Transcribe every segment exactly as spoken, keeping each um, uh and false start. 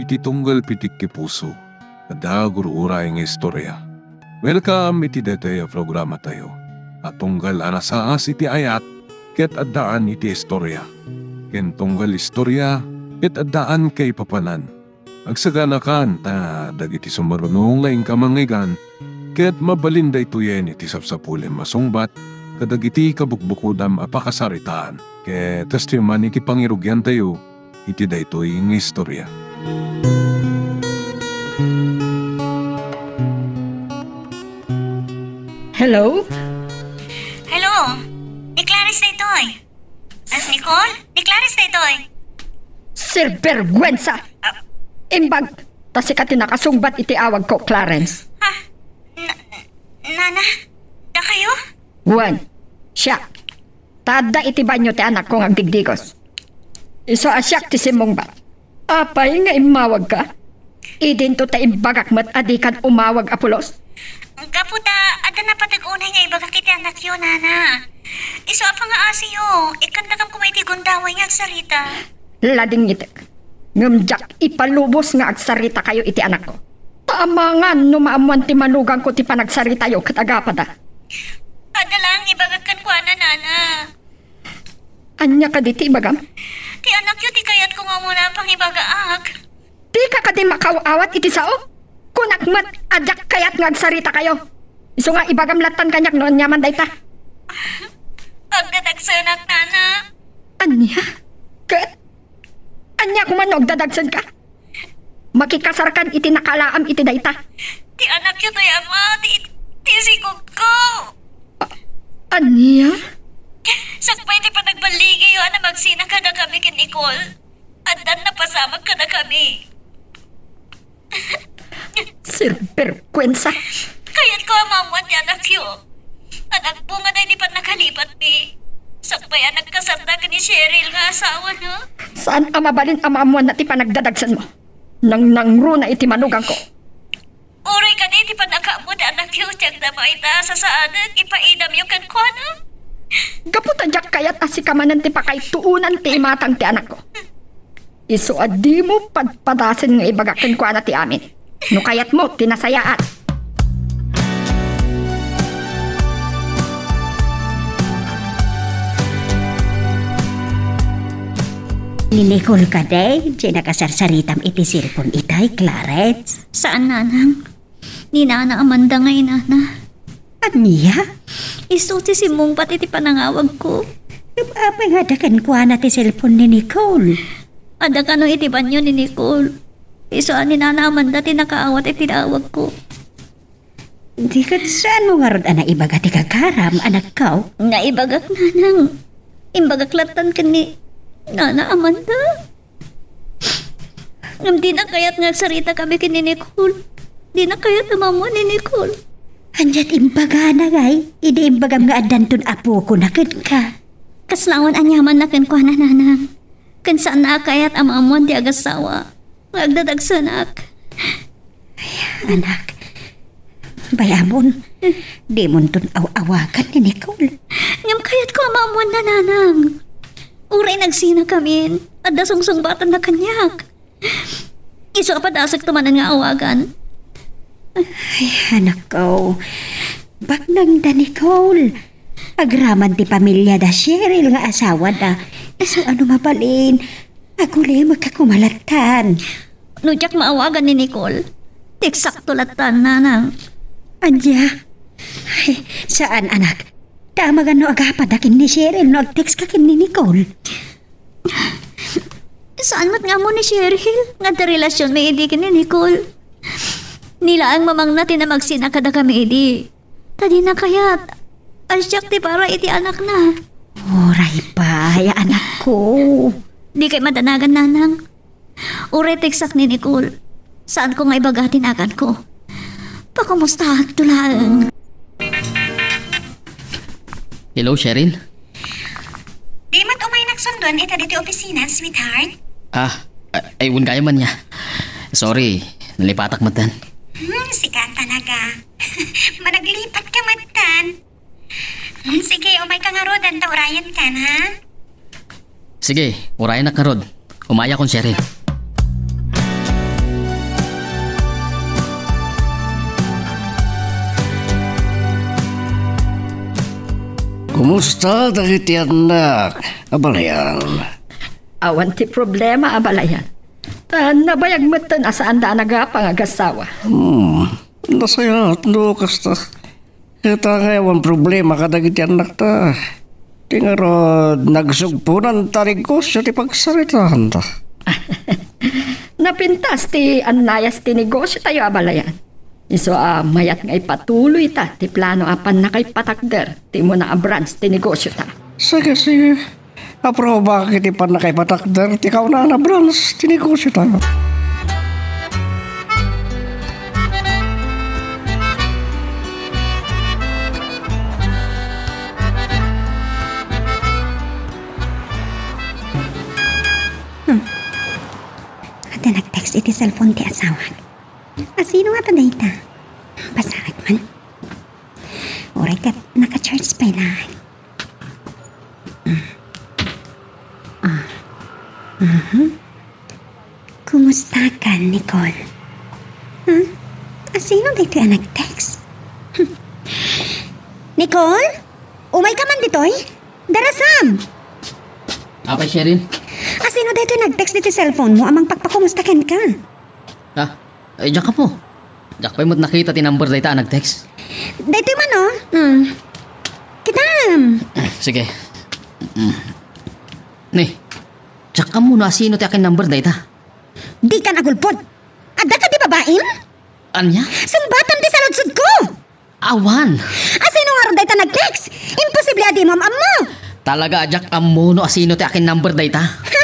Ti tunggal pitik ti puso, adda gur-uray nga istorya. Welcome iti daytoy a programatayo a tunggal a nasaas iti ayat ket addaan iti istorya, ken tunggal istorya ket addaan kaipapanan. Agsaganakan ta dagiti sumaruno nga inka mangngeggan ket mabalin daytoyen iti sapsapulem a sungbat kadagiti kabukbukodam a pakasaritaan. Ket kastoy man iti pangirugiantayo iti daytoy nga istorya. Hello? Hello? Ni Clarice daytoy. Ah, Nicole? Ni Clarice daytoy. Sinvergwensa! Ah. Imbag, ta sika ti nakasungbat iti awagko, Clarence. Ha? Na-, Nana? Dakayo? Wen, siak. Ta adda iti banio ti anakko nga agdigdigos. Isu a siak ti simmungbat. Apay nga immawagka? Idinto ta imbagak met a dikan umawag a pulos? Gapu ta adda napateg unay nga ibagak iti anakyo, Nana. Isu a pangaasiyo, ikkandakam koma iti gundaway nga agsarita. Ladingitek. Ngem diak ipalubos nga agsaritakayo iti anakko. Ta amangan no maammoan ti manugangko ti panagsaritayo ket agapada. Adda laeng ibagak kenkuana, Nana. Ania kadi ti ibagam? Ti anakyo ti kayatko nga umuna pangibagaak. Dika kadi makaw-awat iti sao? Kunak met a diak kayat nga agsaritakayo. Isu nga ibagam lattan kaniak no aniaman dayta. Agdadagsenak, Nana. Ania? Ket? Ania koma no agdadagsenka? Makikasarkan iti nakaalaam iti dayta. Ti anakyo toy ama, ti, ti sigugko. A-, ania? Sakbay ti panagballigiyo a namagsina kadakami ken Nicole, addan napasamak kadakami. Sinvergwensa! Kayatko a maammoan ti anakyo. Anak, bunga daydi pannakalibatmi. Sakbay a nagkasarda ken ni Cheryl nga asawana. Saan a mabalin a maammoanna ti panagdadagsenmo? Nangnangruna iti manugangko. Uray kadi ti pannakaammo ti anakyo ti agdama ita a sasaanen, ipaidamyo kenkuana. Gapu ta diak kayat a sika manen ti pakaituonan ti imatang ti anakko. Isu a dimo padpadasen nga ibagak kenkuana ti amin. No kayatmo ti nasayaat. Ni Nicole kadi, diay nakasarsaritam iti cellphone itay, Clarence? Saan, Nanang. Ni Nana Amanda nga inana. Ania? Isu ti simmungbat iti panangawagko. Ngem apay nga adda kenkuana ti cellphone ni Nicole? Adda kano iti banio ni Nicole. Isu a ni Nana Amanda ti nakaawat iti awagko. Di ket saanmo ngarud a naibaga ti gagaram, anakko? Naibagak, Nanang. Imbagak lattan ken ni Nana Amanda. Ngem dina kayat nga agsarita kami ken ni Nicole. Dina kayat a maammoan ni Nicole. Ania ti imbagana, ngay? Idi imbagam nga addanton apokona kenka. Kasla awan aniamanna kenkuana, Nanang. Ken saanna a kayat a maammoan ti agassawa nga agdadagsenak. Ay, anak, bay-amon, dimonton aw-awagan ni Nicole. Ngem kayatko a maammoanna, Nanang. Uray nagsinakamin, adda sungsungbatanna kaniak. Isu a padasekto manen nga awagan. Ay, anakko, baknangda, Nicole. Agraman ti pamiliada Cheryl nga asawada. Isu a no mabalin, agulimekka koma lattan. No diak maawagan ni Nicole, tekstakto lattan, Nanang. Ania? Ay, saan, anak. Damagan no agapada ken ni Cheryl no agtekska ken ni Nicole. Saan met nga ammo ni Cheryl nga adda relasionmi idi ken ni Nicole? Ni laeng mamangna ti namagsina kadakami idi. Ta dina kayat a siak ti para iti anakna. Uray pay, anakko. Dikay madanagan, Nanang. Uray tekstak ni Nicole. Saanko nga ibaga ti naganko. Pakumustaakto laeng. Hello, Cheryl? Di met umaynak sundon ita ditoy opisina, sweetheart? Ah, ay, ay, wen gayam ania. Sorry, nalipatak metten. Hmm, sika talaga. Managlipat ka metten. Hmm, sige, umayka ngarud, ta urayenkan, ha? Sige, urayenak ngarud. Umayakon, Cheryl. Kumusta dagiti annak, abalayan? Awan ti problema, abalayan. Ta nabayag metten a saanda a nagapa nga agassawa. Hmm, nasayaat no kasta. Ita nga awan problema kadagiti annakta. Ti ngarud, nagsugponan ta negosio ti pagsaritaanda. Napintas ti annayas ti negosio tayo, abalayan. Isu a mayat nga ipatuloy ta ti plano a pannakaipatakder ti umuna a branch ti negosio ta. Sige, sige. Aprobak iti pannakaipatakder ti kaunaan a branch ti negosio ta. Hmm. Adda nag-text iti cellphone ti asawak. Asino ngata dayta? Basaek man. Uray ket naka-charge pay laeng. Ah. Aha. Kumusta ka, Nicole? Huh? Asino daytoy a nag-text? Nicole? Umay ka man ditoy? Darasam! Apay, Cheryl? Asino daytoy nag-text ditoy cellphone mo a mangpakpakumusta kenka? Ah, ay, diak ammo. Diak pay met nakita ti number dayta a nag-text. Daytoy man, oh. Hmm. Kitam. Sige. Mm. Ni, diak ammo no asino ti akin number dayta. Dika nagulpod. Adda kadi babaim? Ania? Sungbatam ti saludsodko! Awan. Asino ngarud dayta nag-text? Imposible a dimo am-ammo. Talaga a diak ammo no asino ti akin number dayta. Ha!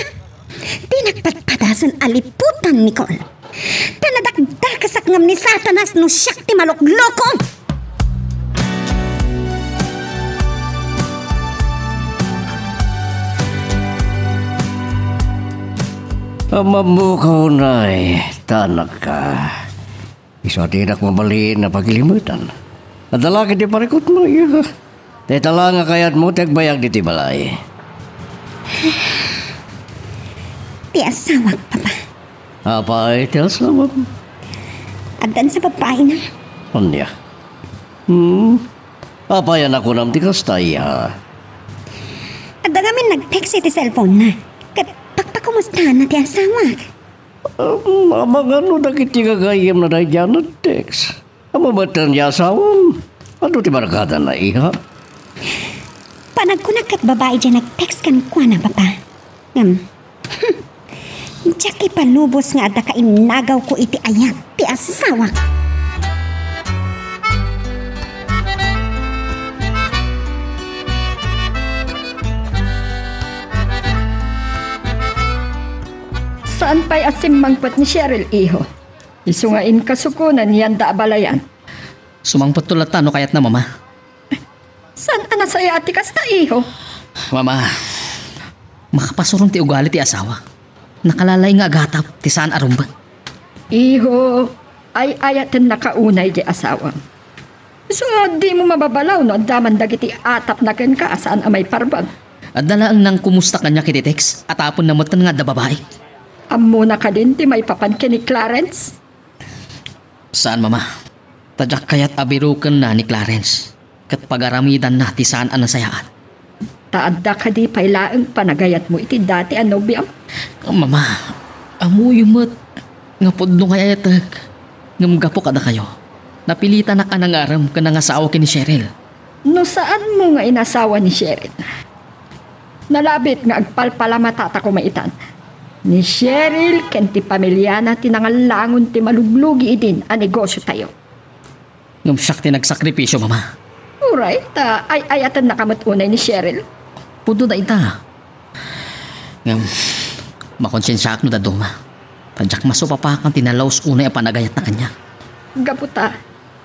Ti nagpadpadasen a liputan, Nicole. Ta nadakdakasak ngem ni Satanas no siak ti malukloko. Ammammoka unay, ta annakka. Isu a dinak mabalin a pagilimetan. Adda la ketdi parikutmo, iha. Dayta la nga kayatmo ti agbayag ditoy balay. Ti asawak, Papa. Apay ti asawam? Addan sa babaina. Ania? Hmm. Apay a nakunam ti kasta, iha? Adda ngamin nag-text iti cellphone na. Ket pakpakumustana ti asawak. Um, amangan no dagiti gagayyemna daydiay a nag-text. Ammo metten ti asawam. Adu ti barkadana, iha? Panagkunak ket babai diay nag-text kenkuana, Papa. Ngem, diak ipalubos nga adda kainnagawko iti ayat ti asawak. Saan pay a simmangpet ni Cheryl, iho. Isu nga inkasuko na ni Yanda a balayan. Sumangpetto latta no kayatna, Mama. Saan a nasayaat ti kasta, iho? Mama, makapasuron ti ugali ti asawa. Nakalalay nga agatap ti saan a rumbeng. Iho, ay-ayatennaka unay ti asawam. Isu nga dimo mababalaw no adda man dagiti atapna kenka a saan a maiparbag. Adda laeng nangkumusta kaniak iti text, a taponna metten nga adda babai. Ammona kadin ti maipapan ken ni Clarence? Saan, Mama. Ta diak kayat a birukenna ni Clarence, ket pagaramidanna ti saan a nasayaat. Ta adda kadi pay laeng panagayatmo iti dati a nobiam? Mama, ammoyo met nga pudno nga ay-ayatek, ngem gapu kadakayo, napilitanak a nangarem ken nangasawa ken ni Cheryl. No saanmo nga inasawa ni Cheryl, nalabit nga agpalpalamatata koma itan. Ni Cheryl ken ti pamiliana ti nangallangon ti maluglugi idin a negosiotayo. Ngem siak ti nagsakripisio, Mama. Uray, ta ay-ayatennaka met unay ni Cheryl. Pudno dayta. Ngem, makonsiensiaak no dadduma. Ta diak masupapakan ti nalaus unay a panagayatna kaniak. Gapu ta,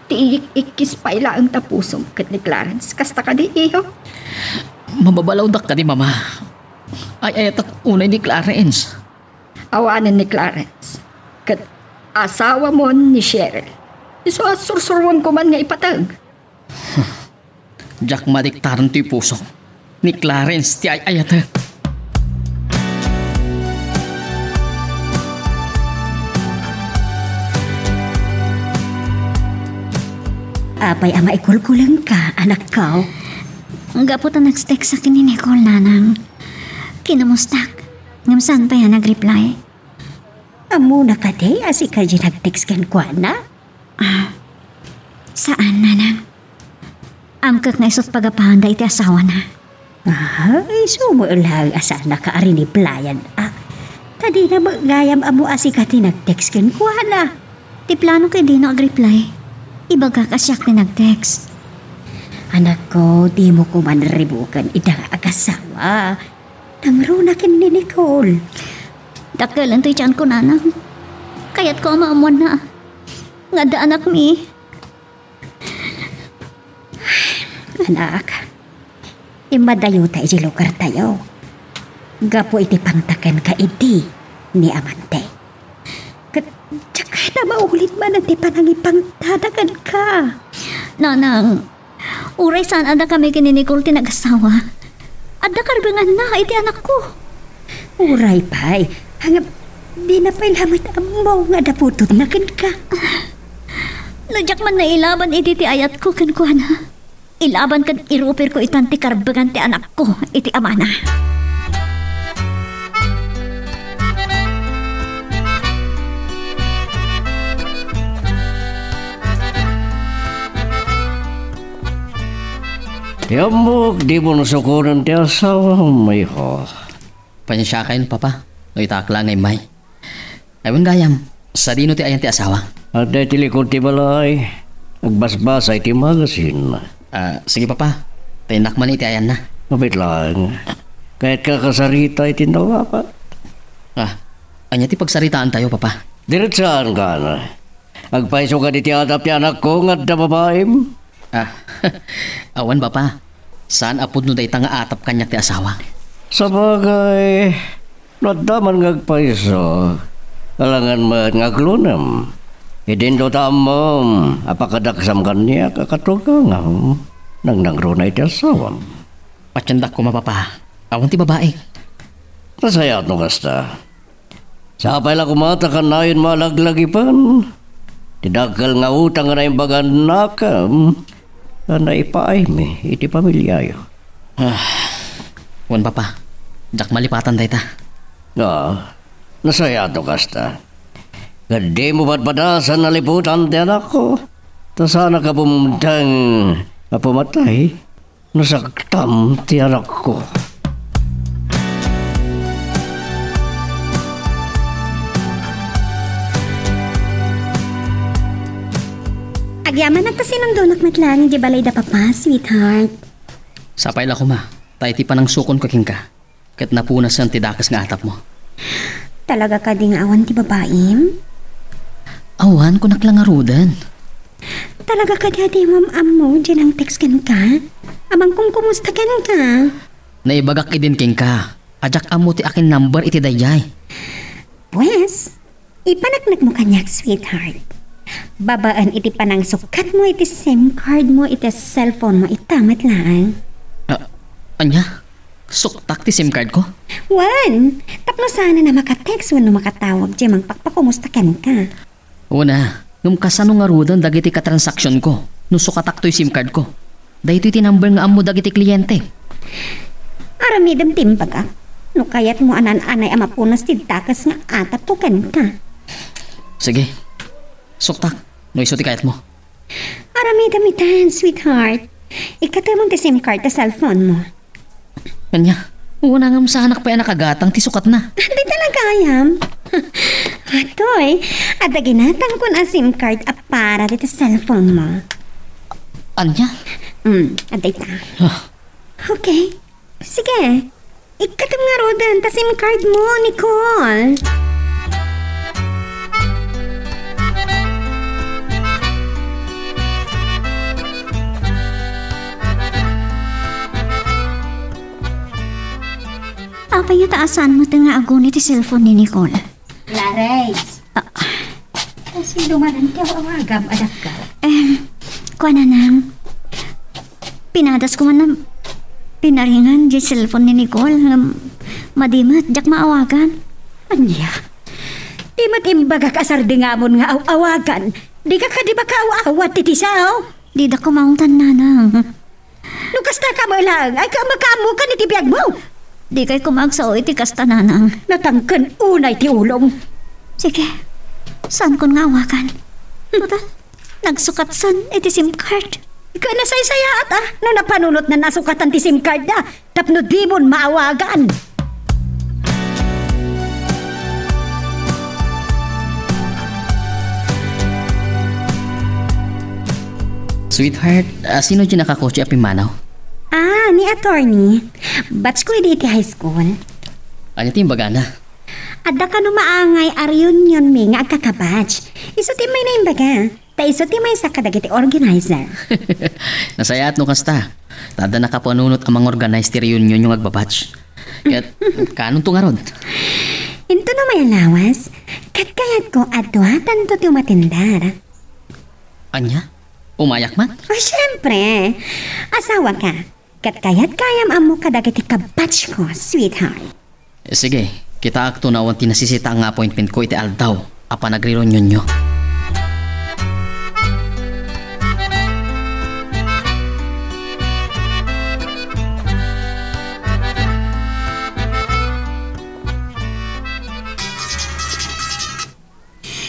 ti iyik-ikkis pay laeng ta pusom ket ni Clarence. Kasta kadi, iho? Mababalawdak kadi, Mama. Ay-ayatek unay ni Clarence. Awanen ni Clarence. Ket asawamon ni Cheryl. Isu a sursuruenko man nga ipateg. Diak madiktaran toy pusok. Ni Clarence ti ay-ayatek. Apay a maikulkulengka, anakko? Gapu ta nag-text ken ni Nicole, Nanang. Kinamustak, ngem saan pay a nag-reply. Ammona kadi a sika diay nag-text kenkuana? Ah, saan, Nanang. Amkek nga isut' pagapahanda iti asawana. Ah, isu met laeng a saanna a rineplyan. Ah, ta dina met gayam ammo a sika ti nag-text kenkuana. Ti plano ket dino agreply. Ibagak a siak ti nag-text. Anakko, dimo koman ribuken ida nga agasawa. Nangruna ken ni Nicole. Dakkel ti tianko, Nanang. Kayatko a maammoanna nga adda anakmi. Anak, immadayota iti lugartayo gapu iti pangta kenka idi ni amante. Ket diak kayat a maulit manen ti panangipangtada kenka. Nanang, uray saan a dakami ken ni Nicole ti nagasawa, adda karbenganna iti anakko. Uray pay, ngem dina pay la met ammo nga adda putodna kenka. No diak man nailaban idi ti ayatko kenkuana, ilaban ken iruperko itan ti karbengan ti anakko iti amana. Ti ammok, dimo sukonen ti asawam, iho. Pasensiakayon, Papa, no itaak la nga immay. Ay, wen gayam, sadino ti ayan ti asawak? Adda iti likod ti balay. Agbasbasa iti magasin. Ah, sige, Papa. Ta innak man iti ayanna. Mapit laeng. Kayatka a kasarita iti nawapat. Ah, ania ti pagsaritaantayo, Papa? Diretsaan kana. Agpayso kadi ti adap ti anakko nga adda babaim? Ah, awan, Papa. Saan a pudno dayta nga atap kaniak ti asawak. Sabagay, no adda man nga agpayso, alangan met nga aglunem. Idinto ta ammom a pakadaksam kaniak a katugangam, nangnangruna iti asawam. Patiendak koma, Papa. Awan ti babaik. Nasayaat no kasta. Sapay la koma ta kanayonmo a laglagipen ti dakkel nga utang nga naimbagannakem a naipaaymi iti pamiliayo. Ah, wen, Papa, diak malipatan dayta. Ah, nasayaat no kasta. Ket dimo padpadasan a liputan ti anakko, ta saanak a bumdeng a pumatay. Nasaktam ti anakko. Agyamanak ta sinundonak met laeng idiay balay da Papa, sweetheart. Sapay la koma, ta iti panangsukonko kenka, ket napunasen ti dakes nga atapmo. Talaga kadi nga awan ti babaim? Awan, kunak la ngaruden. Talaga kadi a dimo am-ammo diay nang-text kenka? Amangan kumusta kenka? Naibagak idin kenka a diak ammo ti akin number iti daydiay. Pues, ipaneknekmo kaniak, sweetheart. Babaen iti panangsukatmo iti SIM card mo iti cellphone mo ita met laeng. Ah, ania? Suktak ti SIM card ko? Wen, tapno saanen a maka-text wenno makatawag diay mangpakpakumusta kenka. Wen a, ngem kasano ngaruden dagiti katransaksyon ko no sukatak toy SIM card ko? Daytoy ti number nga ammo dagiti kliyente. Aramidem ti imbagak. No kayatmo a naan-anay a mapunas ti dakes nga atapko kenka. Sige. Suktak, no isu ti kayatmo. Aramidem itan, sweetheart. Ikkatemon ti SIM card ta cellphone mo. Ania? Wen a, ngem saanak pay a nakagatang ti sukatna. Di talaga, ayam. Atoy, adda ginatangkon a SIM card a para dita cellphone mo. Ania? Hmm, adda ita. Ah. Okay. Sige. Ikkatem ngaruden ta SIM card mo, Nicole. Apay nga ta saan met nga aguni ti cellphone ni Nicole? Lares. Ah. Sino man ti aw-awagam a dakkel? Em, kuana nang, pinadasko man a pinaringan diay cellphone ni Nicole, ngem madi met, diak maawagan. Ania? Di met imbagak a sardengamon nga aw-awagan. Dika kadi makaaw-awat iti sao? Dida kumaungtan, nanang. No kasta ka met laeng, ay, kaammokan iti biagmo. Dikay koma agsao iti kasta, nanang. Natangken unay ti ulom. Sige, saankon nga awagan. Total, nagsukatsan iti SIM card. Ket nasaysayaat, a, no napanunotna a sukatan ti SIM card da, tapno dimon maawagan. Sweetheart, a, sino diay nakakotse a pimmanaw? A, ni attorney. Batch ko idi iti high school. Ania ti imbagana? Adda kano maangay a reunion mi nga agkakabatch. Isu ti maysa naimbaga. Ta isu ti maysa kadagiti organizer. Nasayaat no kasta. Ta adda nakapanunot a mangorganize ti reunionyo nga agbabatch. Ket, kaanonto ngarud? Intono met lawas, ket kayatko a duatanto ti umatendar. Ania? Umayak man? O, siempre. Asawaka. Ket kayat gayam ammo kadagiti kabatchko, sweetheart. Sige, kitaakto no awan ti nasisita nga appointmentko iti aldaw a panagrereunionyo.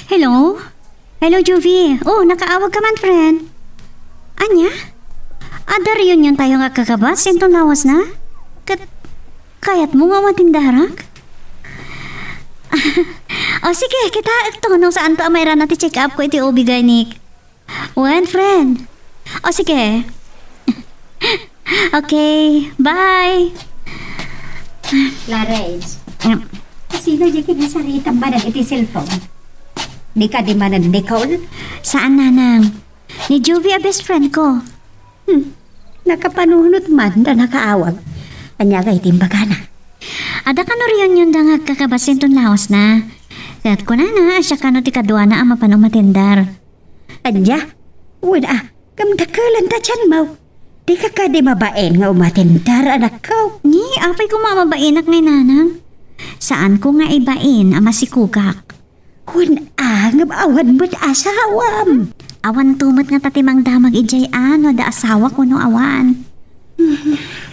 Hello? Hello, Juvie. O, nakaawagka man, friend. Ania? Adda reuniontayo nga agkakabatch inton lawasna? Ket kayatmo nga umatendarak? O, sige, kitaekto no saanto a mairana ti check-upko iti O B-gynek. Wen, friend. O, sige. Okay, bye. Clarence, sino diay kinasaritam manen iti cellphone? Ni kadi manen Nicole? Saan, nanang. Ni Juvie a best friend ko. Hmm. Nakapanunot man ta nakaawag. Ania gayam ti imbagana? Adda kano reunionda nga agkakabatch inton lawasna. Ket kunana a siak kano ti kaduana a mapan umatendar. Ania? Wen a, ngem dakelanta ti tianmo. Dika kadi mabain nga umatendar, anakko? Ni, apay koma a mabainak ngay, nanang? Saanko nga ibain a masikogak. Wen a, ngem awan met asawam. Awanto met ngata ti mangdamag idiay a no adda asawak wenno awan.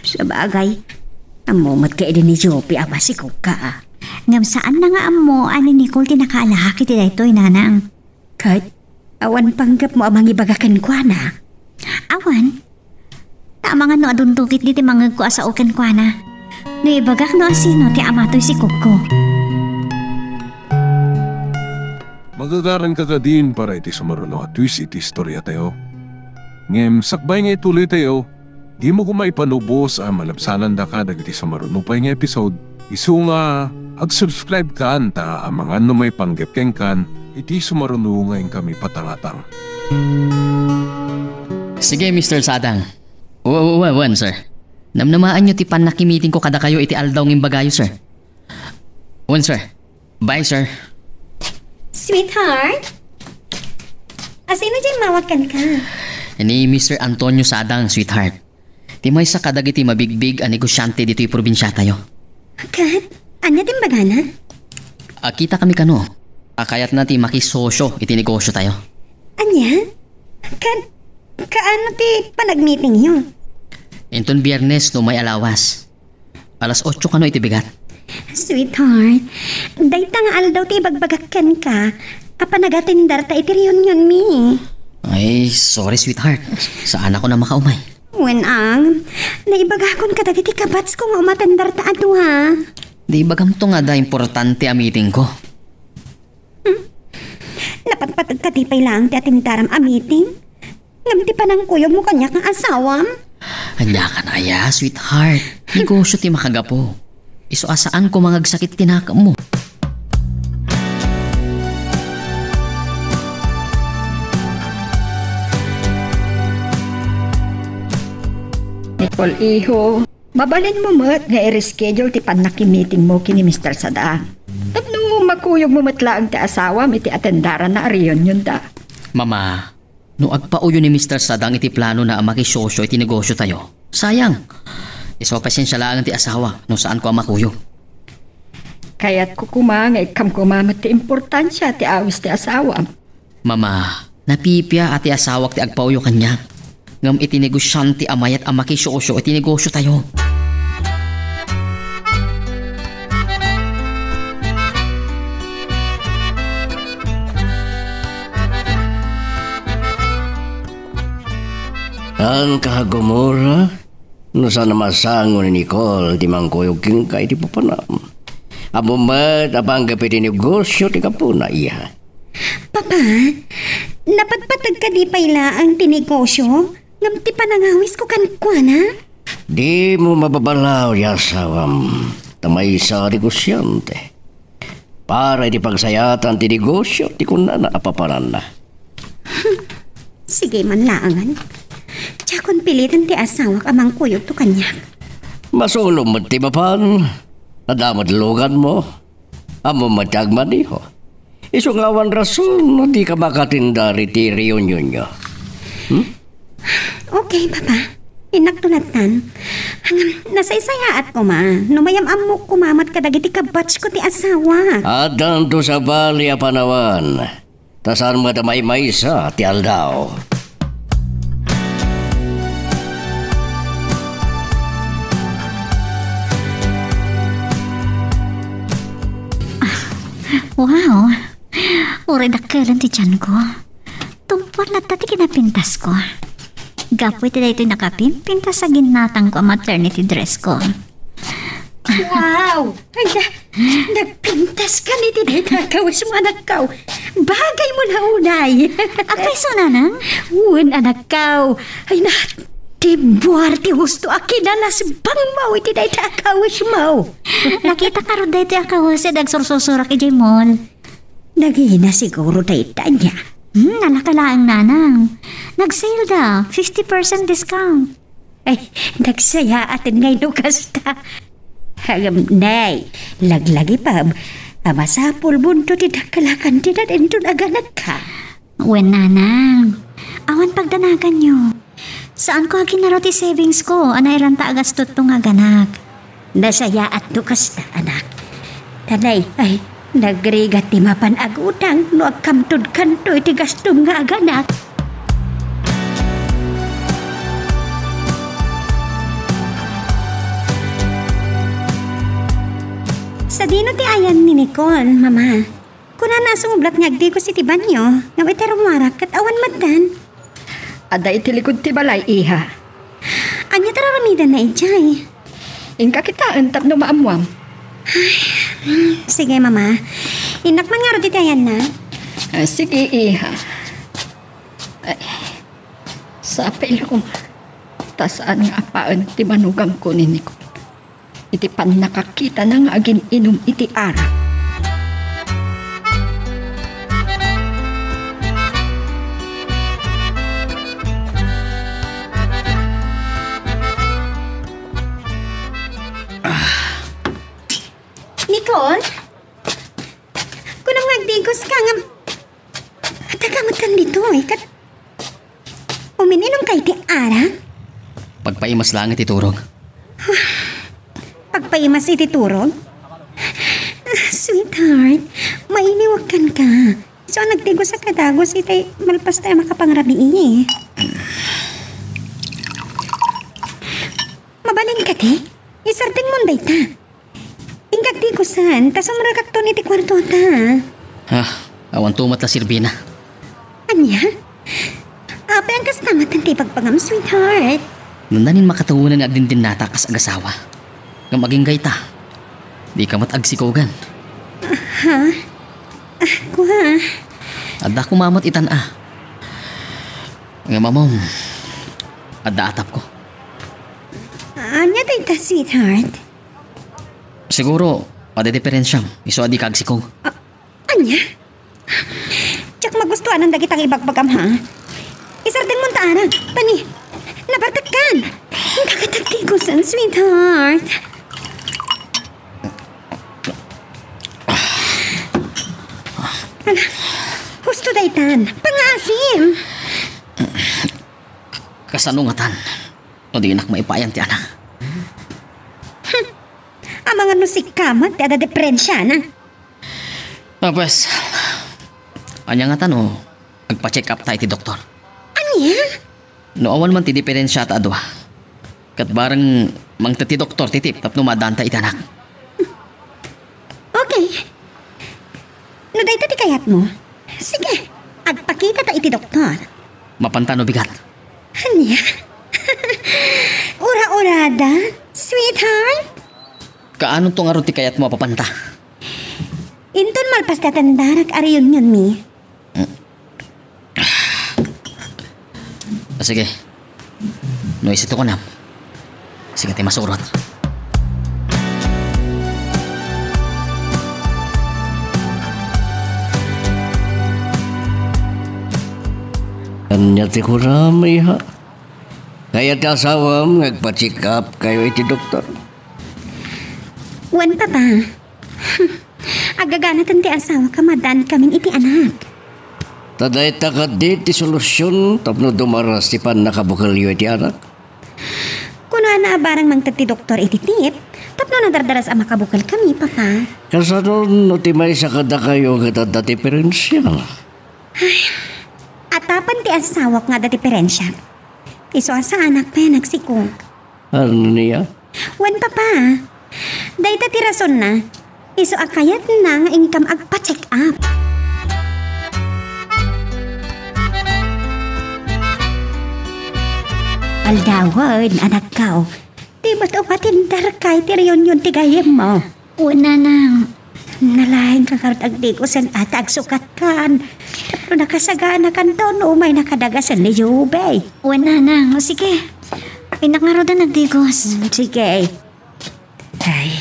Sabagay, ammo met kadi ni Juvie a masikogka. Ngem saanna nga ammo a ni Nicole ti nakaalaak iti daytoy, nanang. Ket awan panggepmo a mangibaga kenkuana? Awan. Ta amangan no adunto ketdi ti mangngegko a sao kenkuana. No ibagak no asino ti ama toy sikogko. Magagaranka kadin para iti sumaruno a twist iti istoriatayo. Ngem sakbay nga ituloytayo, dimo koma ipanubos a malabsanandaka dagiti sumaruno pay nga episode, isu nga ag-subscribe kan ta amangan no maipanggep kenkan iti sumaruno nga inkami patangatang. Sige, Mister Sadang. Wa-, wa-, wa-, wen, sir. Namnamaanyo ti pannakimitingko kadakayo iti aldaw nga imbagayo, sir. Wen, sir. Bye, sir. Sweetheart? Asino diay mawag kenka? Ni Mister Antonio Sadang, sweetheart. Ti maysa kadagiti mabigbig a negosiante ditoy probinsiatayo. Ket, ania ti imbagana? Agkitakami kano a kayatna ti makisosyo iti negosiotayo. Ania? Ket, kaano ti panagmitingyo? Inton Biyernes no umay a lawas. Alas otso kano iti bigat. Sweetheart, dayta nga aldaw ti ibagbagak kenka a panagatendarta iti reunionmi. Ay, sorry, sweetheart. Saanakon a makaumay. Wen a, naibagakon kadagiti kabatsko nga umatendarta a dua. Di ibagamto nga adda importante a meetingko. Hmm? Napatpateg kadi pay laeng ti atendaram a meeting? Ngem ti panangkuyogmo kaniak nga asawam? Aniakan aya, sweetheart? Negosyo ti makagapu. Isu a saan koma nga agsakit ti nakemmo. Nicole, iho, mabalinmo met nga i-reschedule ti pannakimitingmo ken ni Mister Sadang. Tapno makuyogmo met laeng ti asawam iti atendaranna a reunionda. Mama, no agpaoyo ni Mister Sadang iti planona a makisosyo iti negosiotayo, sayang. Isu a pasensia laeng ti asawa no saanko a makuyog. Kayatko koma nga ikkam koma met ti importansia ti awis ti asawam. Mama, napipia a ti asawak ti agpaoyo kaniak. ngem iti negosiante a mayat a makisyoosyo iti negosiotayo. Saan ka, Gomora? No saan a masango ni Nicole ti mangkuyog kenka iti papanam. Ammom met a panggep iti negosio ti gapuna, iha. Papa, napatpateg kadi pay laeng ti negosio, ngem ti panangawisko kenkuana? Dimo mababalaw ti asawam, ta maysa a negosiante. Para iti pagsayaatan ti negosio ti kunana a papananna. Sige man laengen. Diakon piliten ti asawak a mangkuyogto kaniak. Masulom met ti mapan. Adda met luganmo. Ammom met ti agmaneho. Isu nga awan rason no dika makatindar iti reunionyo. Hmm? Okay, Papa. Innakto lattan. Ngem, nasaysayaat koma no mayam-ammok koma met kadagiti kabatchko ti asawak. Addanto sabali a panawen. Ta saan met a maymaysa ti aldaw. Wow! Uray dakkelen ti tianko. Tungpal latta ti kinapintasko. Gapu iti daytoy nakapimpintas a ginnatangko a maternity dressko. Wow! Ay, na, nagpintas ka ni ti dayta a kawesmo, anakko. Bagay mo na unay. Apay, so, nanang? Wen, anakko. Ay, na, ti buar ti husto a kinalasbangmo iti dayta a kawesmo. Nakita ka rod daytoy a kawes a agsursursurak idiay mall. Nagina siguro dayta ania. Hmm, nalaka laeng, nanang. Nag-sale da, fifty percent discount. Ay, nagsayaaten ngay no kasta. Ngem, nay, laglagipem a masapulmonto ti dakkel a kantidad inton aganakka. Wen, nanang. Awan pagdanaganyo. Saanko a ginaro ti savings ko a nairanta a gastotto nga aganak. Nasayaat no kasta, anak. Ta nay, ay, nagrigat ti mapan agutang no agkamtod kanto iti gastom nga aganak. Sadino ti ayan ni Nicole, Mama? Kunana a sumublat nga agdigos iti banio, ngem iti rummuarak ket awan metten. Adda iti likod ti balay, iha. Ania ti ar-aramidenna idiay? Inka kitaen tapno maammuam. Ay, sige, Mama. Innak man ngarud iti ayanna. Ah, sige, iha. Ay, sapay la koma. Ta saan nga apaen ti manugamko ni Nicole iti pannakakitana nga agin-inum iti arak. Nicole? Kunam nga agdigos ka ngem adda ka met ditoy, ket umin-inum ka iti arak? Pagpaimas laeng iti turog. Pagpaimas iti turog? Ah, sweetheart, mailiwak kenka. Isu a nagdigosak a dagus iti malpas tayo makapangrabii. Mabalin kadi? Isardengmon dayta. Inka agdigosan, ta sumrekakton iti kuartota. Ah, awanto met la sirbina. Ania? Apay a kasta met ti ibagbaga, sweetheart? Nannanin makatawenan nga agdindinnatak kas agasawa. Ngem agingga ita, dika met agsikogen. Ha? Ah, kua. Adda koma met itan a. Ngem ammom, adda atapko. Ania dayta, sweetheart? Siguro, adda diperensiam, isu a dika agsikog. Ah, ania? Diak magustuanan dagita nga ibagbagam, ha? Isardengmon ta, anak. Tani, nabartekkan. Inka agdigosan, sweetheart. Ala, husto daytan. Pangaasim. Kasano ngatan no dinak maipayan ti anak? Hmm. Amangan no sika met ti adda diperensiana. Ah, pues, ania ngatan no agpa-check up ta iti doktor? Ania? No awan man ti diperensia ta adua, ket bareng mangted ti doktor ti tip tapno maaddaanta iti anak. Okay. No dayta ti kayatmo, sige, agpakitata iti doktor. Mapanta no bigat. Ania? Ura-urada, sweetheart? Kaanonto ngarud ti kayatmo a mapanta? Inton malpas ti atendarak a reunionmi. Ah, sige. No isito kunam, sika ti masurot. Ania ti kunam, iha? Kayat ti asawam nga agpa-check up kayo iti doktor? Wen, Papa. Agaganaten ti asawak a maaddaankamin iti anak. Ta dayta kadi ti solusion tapno dumaras ti pannakabukelyo iti anak. Kunana a barang mangted ti doktor iti tip tapno nadardaras a makabukelkami, Papa. Kasano no ti maysa kadakayo ket adda diperensia? Atapan ti asawak nga adda diperensia. Isu a saanak pay a nagsikog. Ania? Wen, Papa. Dayta ti rasonna. Isu a kayatna nga inkam agpa-check up. Aldawen, anakko. Di met umatendarka iti reunion ti gayyemmo? Wen, nanang. Nalaingka ngarud agdigosen a ta agsukatkan. Tapno nakasaganakanto no umaynaka dagasen ni Jubey. Wen, nanang. O, sige. Innak ngaruden agdigos. Mm, sige. Ay,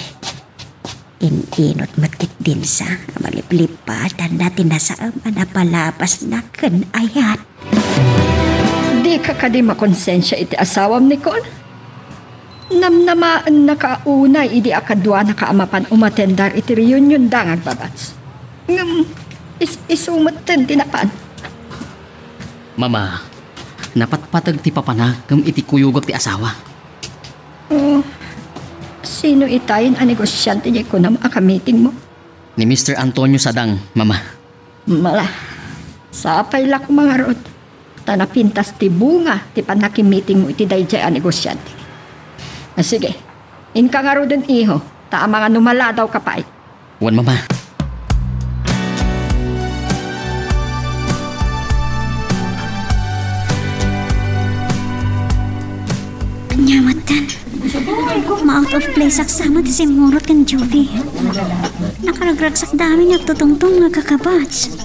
in-inot met ketdin sa a maliplipatan na ti nasaem a napalabasna ken ayat. Dika kadi makonsensia iti asawam, Nicole? Namnamaennaka unay idi a kaduanaka a mapan umatendar iti reunionda nga agbabatch. Ngem is-, isu metten ti napan. Mama, napatpateg ti papana ngem iti kuyogak ti asawa. Oh, sino itayen a negosiante nga kunam a kamitingmo? Ni Mister Antonio Sadang, Mama. Mala, sapay la koma ngarud, ta napintas ti bunga ti pannakimitingmo iti daydiay a negosiante. Ah, sige, inka ngaruden, iho, ta amangan no maladawka pay. Wen, Mama. Ania metten? Ma-out of place ak sa met ti simmurot ken Juvie. Nakaragragsak dayta amin nga agtutungtong nga agkakabatch.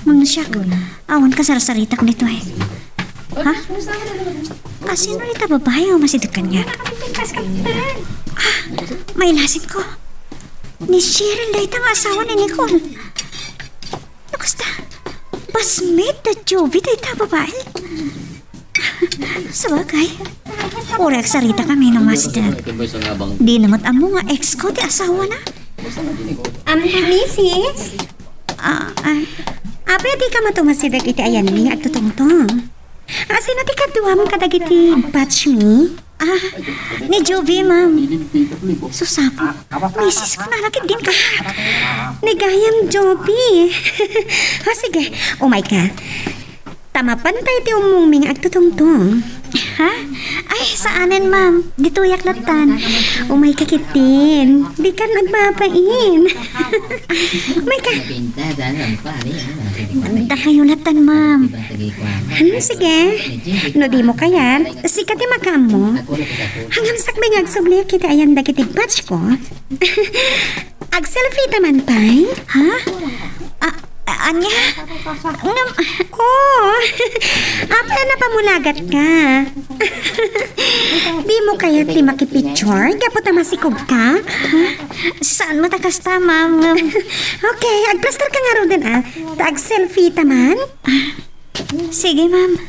Ngem siak, awan kasarsaritak ditoy. Ha? A, sino dita babai a umasideg kaniak? Ah, mailasinko. Ni Cheryl dayta nga asawa ni Nicole. No kasta, batchmate da Juvie dayta babai. Sabagay, uray agsaritakami no umasideg. Dina met ammo nga ex ko ti asawana. Am, misis? Ah, ah. Apay a dika met umasideg iti ayanmi nga agtutungtong? A, sino ti kaduam kadagiti batchmi? Ah, ni Juvie, ma'am. Sus, Apo, misis ko nala ketdin kayat. Ni gayam, Juvie. O, sige, umayka. Ta mapanta iti ummongmi nga agtutungtong. Ha? Ay, saanen, ma'am. Ditoyak lattan. Umayka ketdin. Dikan agbabain. Umayka. Dakayo lattan, ma'am. Hmm, sige. No dimo kayat, sika ti makaammo. Ngem sakbay nga agsubli iti ayan dagiti batch ko. Agselfie ta man pay? Ha? A-, a-, ania? Ngem, oh, apay a napamulagat ka? Dimo kayat ti makipicture gapu ta masikog ka? Ha? Saan met a kasta, ma'am? Ngem, okay, agplaster ka ngaruden, a. Ta agselfie ta man? Sige, ma'am.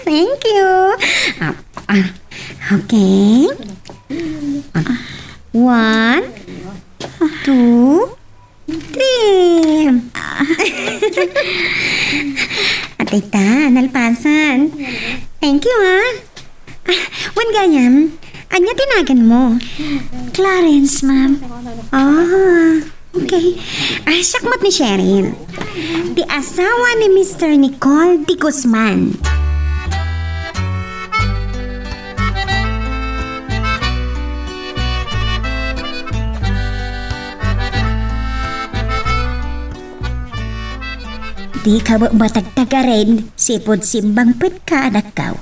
Thank you. Ah, ah, okay. Ah, one, two, three. Atay ta, nalpasan. Thank you, ah. Ah, wen gayam, ania ti naganmo? Clarence, ma'am. Ah, okay. Ah, siak met ni Cheryl. Ti asawa ni Mister Nicole de Guzman. Dika met matagtagarin, sipud simmangpetka, anakko.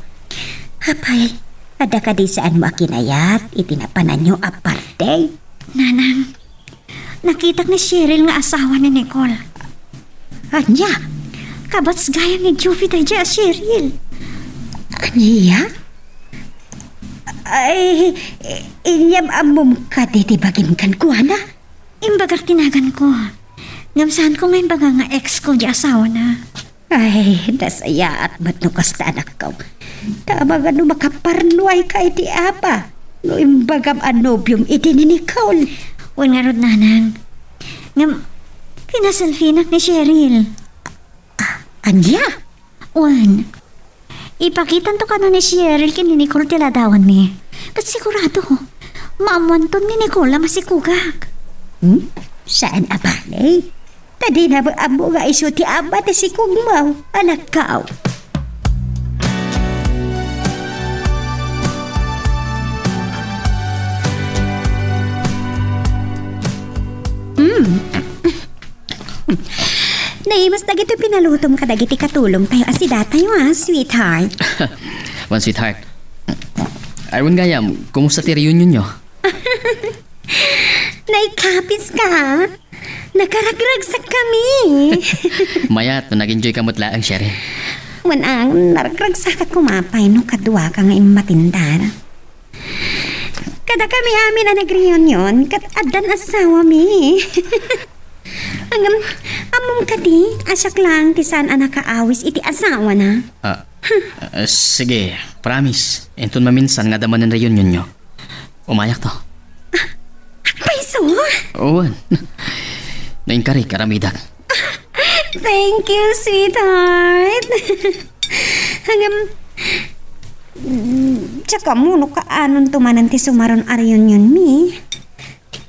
Apay, adda kadi saanmo a kinayat iti napananyo a party? Nanang, nakitak ni Cheryl nga asawa ni Nicole. Ania? Kabats gayam ni Juvie daydiay a Cheryl. Ania? Ay, inyam ammom kadi ti bagim kenkuana? Imbagak ti naganko. Ngem saanko nga imbaga nga ex ko diay asawana. Ay, nasayaat met no kasta, anakko. Ta amangan no makaparnuayka iti ama no imbagam a nobiom idi ni Nicole. Wen ngarud, nanang. Ngem, kinaselfienak ni Cheryl. Ah, ania? Wen, ipakitanto kano ni Cheryl ken ni Nicole ti ladawanmi. Ket sigurado, maammoanton ni Nicole a masikogak. Hmm? Saan a bale? Ta dina met ammo nga isu ti ama ti sikogmo, anakko. Hmm. Naimas dagiti pinalutom kadagiti katulongtayo a sidatayo, a, sweetheart. Wen, sweetheart. Ay, wen gayam, kumusta ti reunionyo? Naikapiska? Nakaragragsakkami. Mayat no nag-enjoyka met laeng, Cheryl. Wen, a, naragragsakak koma pay no kaduaka nga immatindar. Kadakami amin a nagreunion ket addan asawami. Ngem, ammom kadi a siak laeng ti saan a nakaawis iti asawana? Ah, ah, sige, promise. Inton maminsan nga adda manen reunionyo, umayakto. Payso? Wen. No inkarik, aramidak. Thank you, sweetheart. Ngem, mm, tsaka mo no kaanonto manen ti sumaron a reunionmi.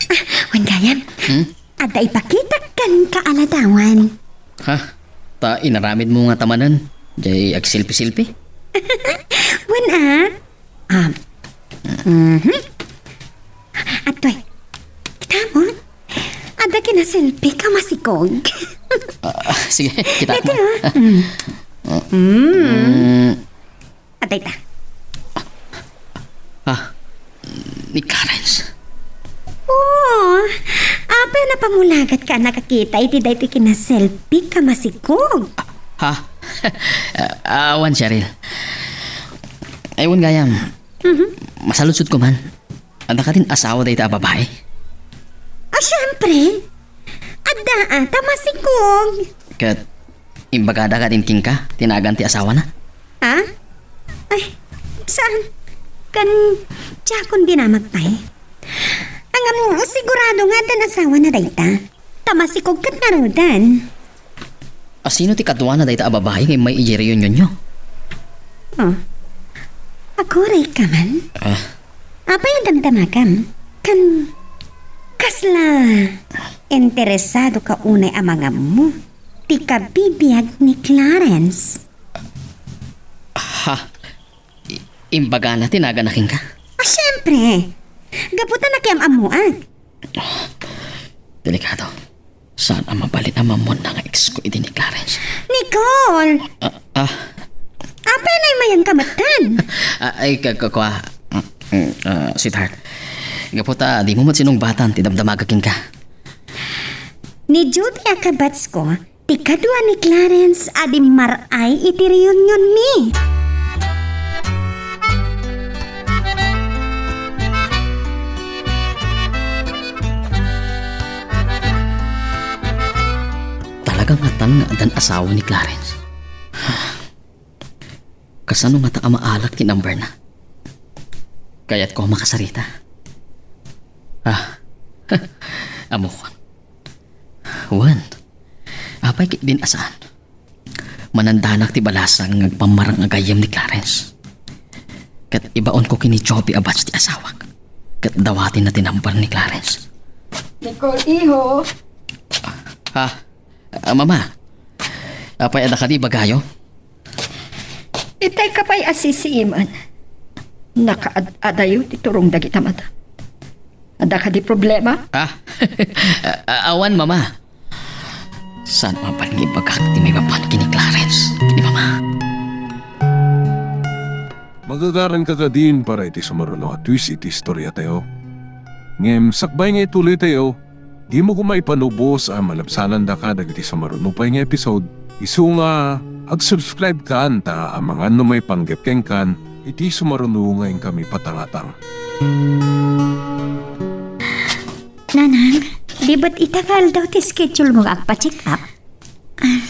Ah, wen gayam. Hmm? Adda ipakitak kenka a ladawan. Ha? Ta inaramidmo ngata manen, diay agsilpi-silpi? Wen, a? Ah. Mhm. Atoy. Kitam? Adda kinaselfie ka masikog. Ah, sige, kitak. Dati, a. Mm. Mm. Adda ita. Ah, ni Clarence. Oh, apay a napamulagatka a nakakita iti daytoy kinaselfie ka masikog? Ha? Ah, awan, Cheryl. Ay, wen gayam. Mhm. Masaludsodko man. Adda kadin asawa dayta a babai? Ah, siempre. Adda, a, ta masikog. Ket imbagada kadin kenka ti nagan ti asawana? Ha? Ay, saan? Kan, diakon dinamag pay. Ngem, sigurado nga addan asawana dayta. Ta masikog ket ngaruden. A, sino ti kaduana dayta a babai nga immay idiay reunionyo? Oh. Aguray ka man? Ah. Apay a damdamagam? Kan, kasla interesado ka unay a mangammo ti kabibiag ni Clarence? Ha? I-, imbagana ti nagana kenka? Ah, siempre. Gapu ta nakiam-ammoak. Delikado. Saan a mabalin a maammoanna nga ex ko idi ni Clarence? Nicole! Ah, ah. Apay a naimayanka metten? Ah, ay, ka-, ka-, kua. Mm, mm, ah, sweetheart. Gapu ta dimo met sinungbatan ti damdamagak kenka. Ni Judy a kabatsko, ti kadua ni Clarence a dimmar-ay iti reunionmi. Talaga ngatan nga addan asawa ni Clarence? Kasano ngata a maalak ti numberna? Kayatko a makasarita. Ah, ammokon. Wen, apay ketdin a saan? Manandanak ti balasang nga agpammarang a gayyem ni Clarence. Ket ibaonko ken ni Joby a batch ti asawak. Ket dawatenna ti number ni Clarence. Nicole, iho. Ha? Ah, Mama, apay adda kadi ibagayo? Itay ka pay a sisiiman. Nakaad-adayo ti turong dagita mata. Adda kadi problema? Ah, ah, awan, Mama. Saan mapan nga ibagak ti maipapan ken ni Clarence, ken ni Mama? Magagaranka kadin para iti sumaruno a twist iti istoriatayo. Ngem sakbay nga ituloytayo, dimo koma ipanubos a malabsanandaka dagiti sumaruno pay nga episode. Isu nga ag-subscribe kan ta amangan no maipanggep kenkan iti sumaruno nga inkami patangatang. Nanang, di bat ita nga aldaw ti schedule mo nga agpa-check up? Ah,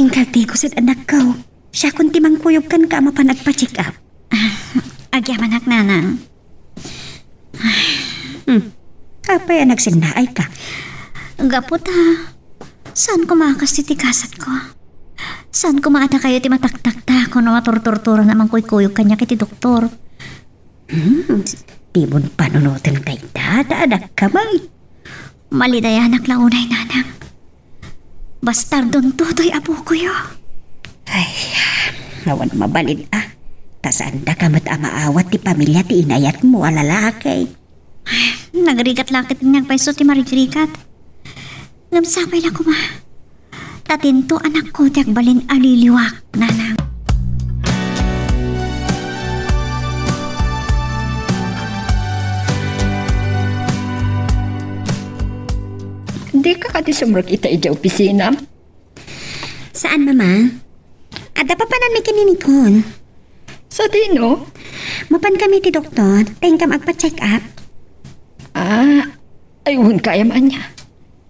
inkaltigo sed anakko. Siakon ti mangkuyog kenka a mapan agpa-check up. Ah, agyamanak, Nanang. Hmm. Apay a nagsinnaayka? Gapu ta, saan koma a kas ti kasatko? Saan koma a dakayo ti mataktaktakon no maturturturan a mangkuykuyog kaniak iti doktor? Hmm, dimon panunoten dayta, ta adakka met. Malidayanak la unay, Nanang. Bastardonto toy apokoyo. Ay, awan mabalin a. Ta saandaka met a maawat ti pamilia ti inayatmo a lalaki. Ay, nagrigat la ket nia pay isu ti marigrigat. Ngem sapay la koma. Ta dinto anakko ti agbalin a liliwak, Nanang. Dika kadi sumrek ita idiay opisinam? Saan, Mama. Adda papananmi ken ni Nicole. Sadino? Mapan kami ti doktor, ta inkam agpa-check up. Ah, ay, wen kayam ania.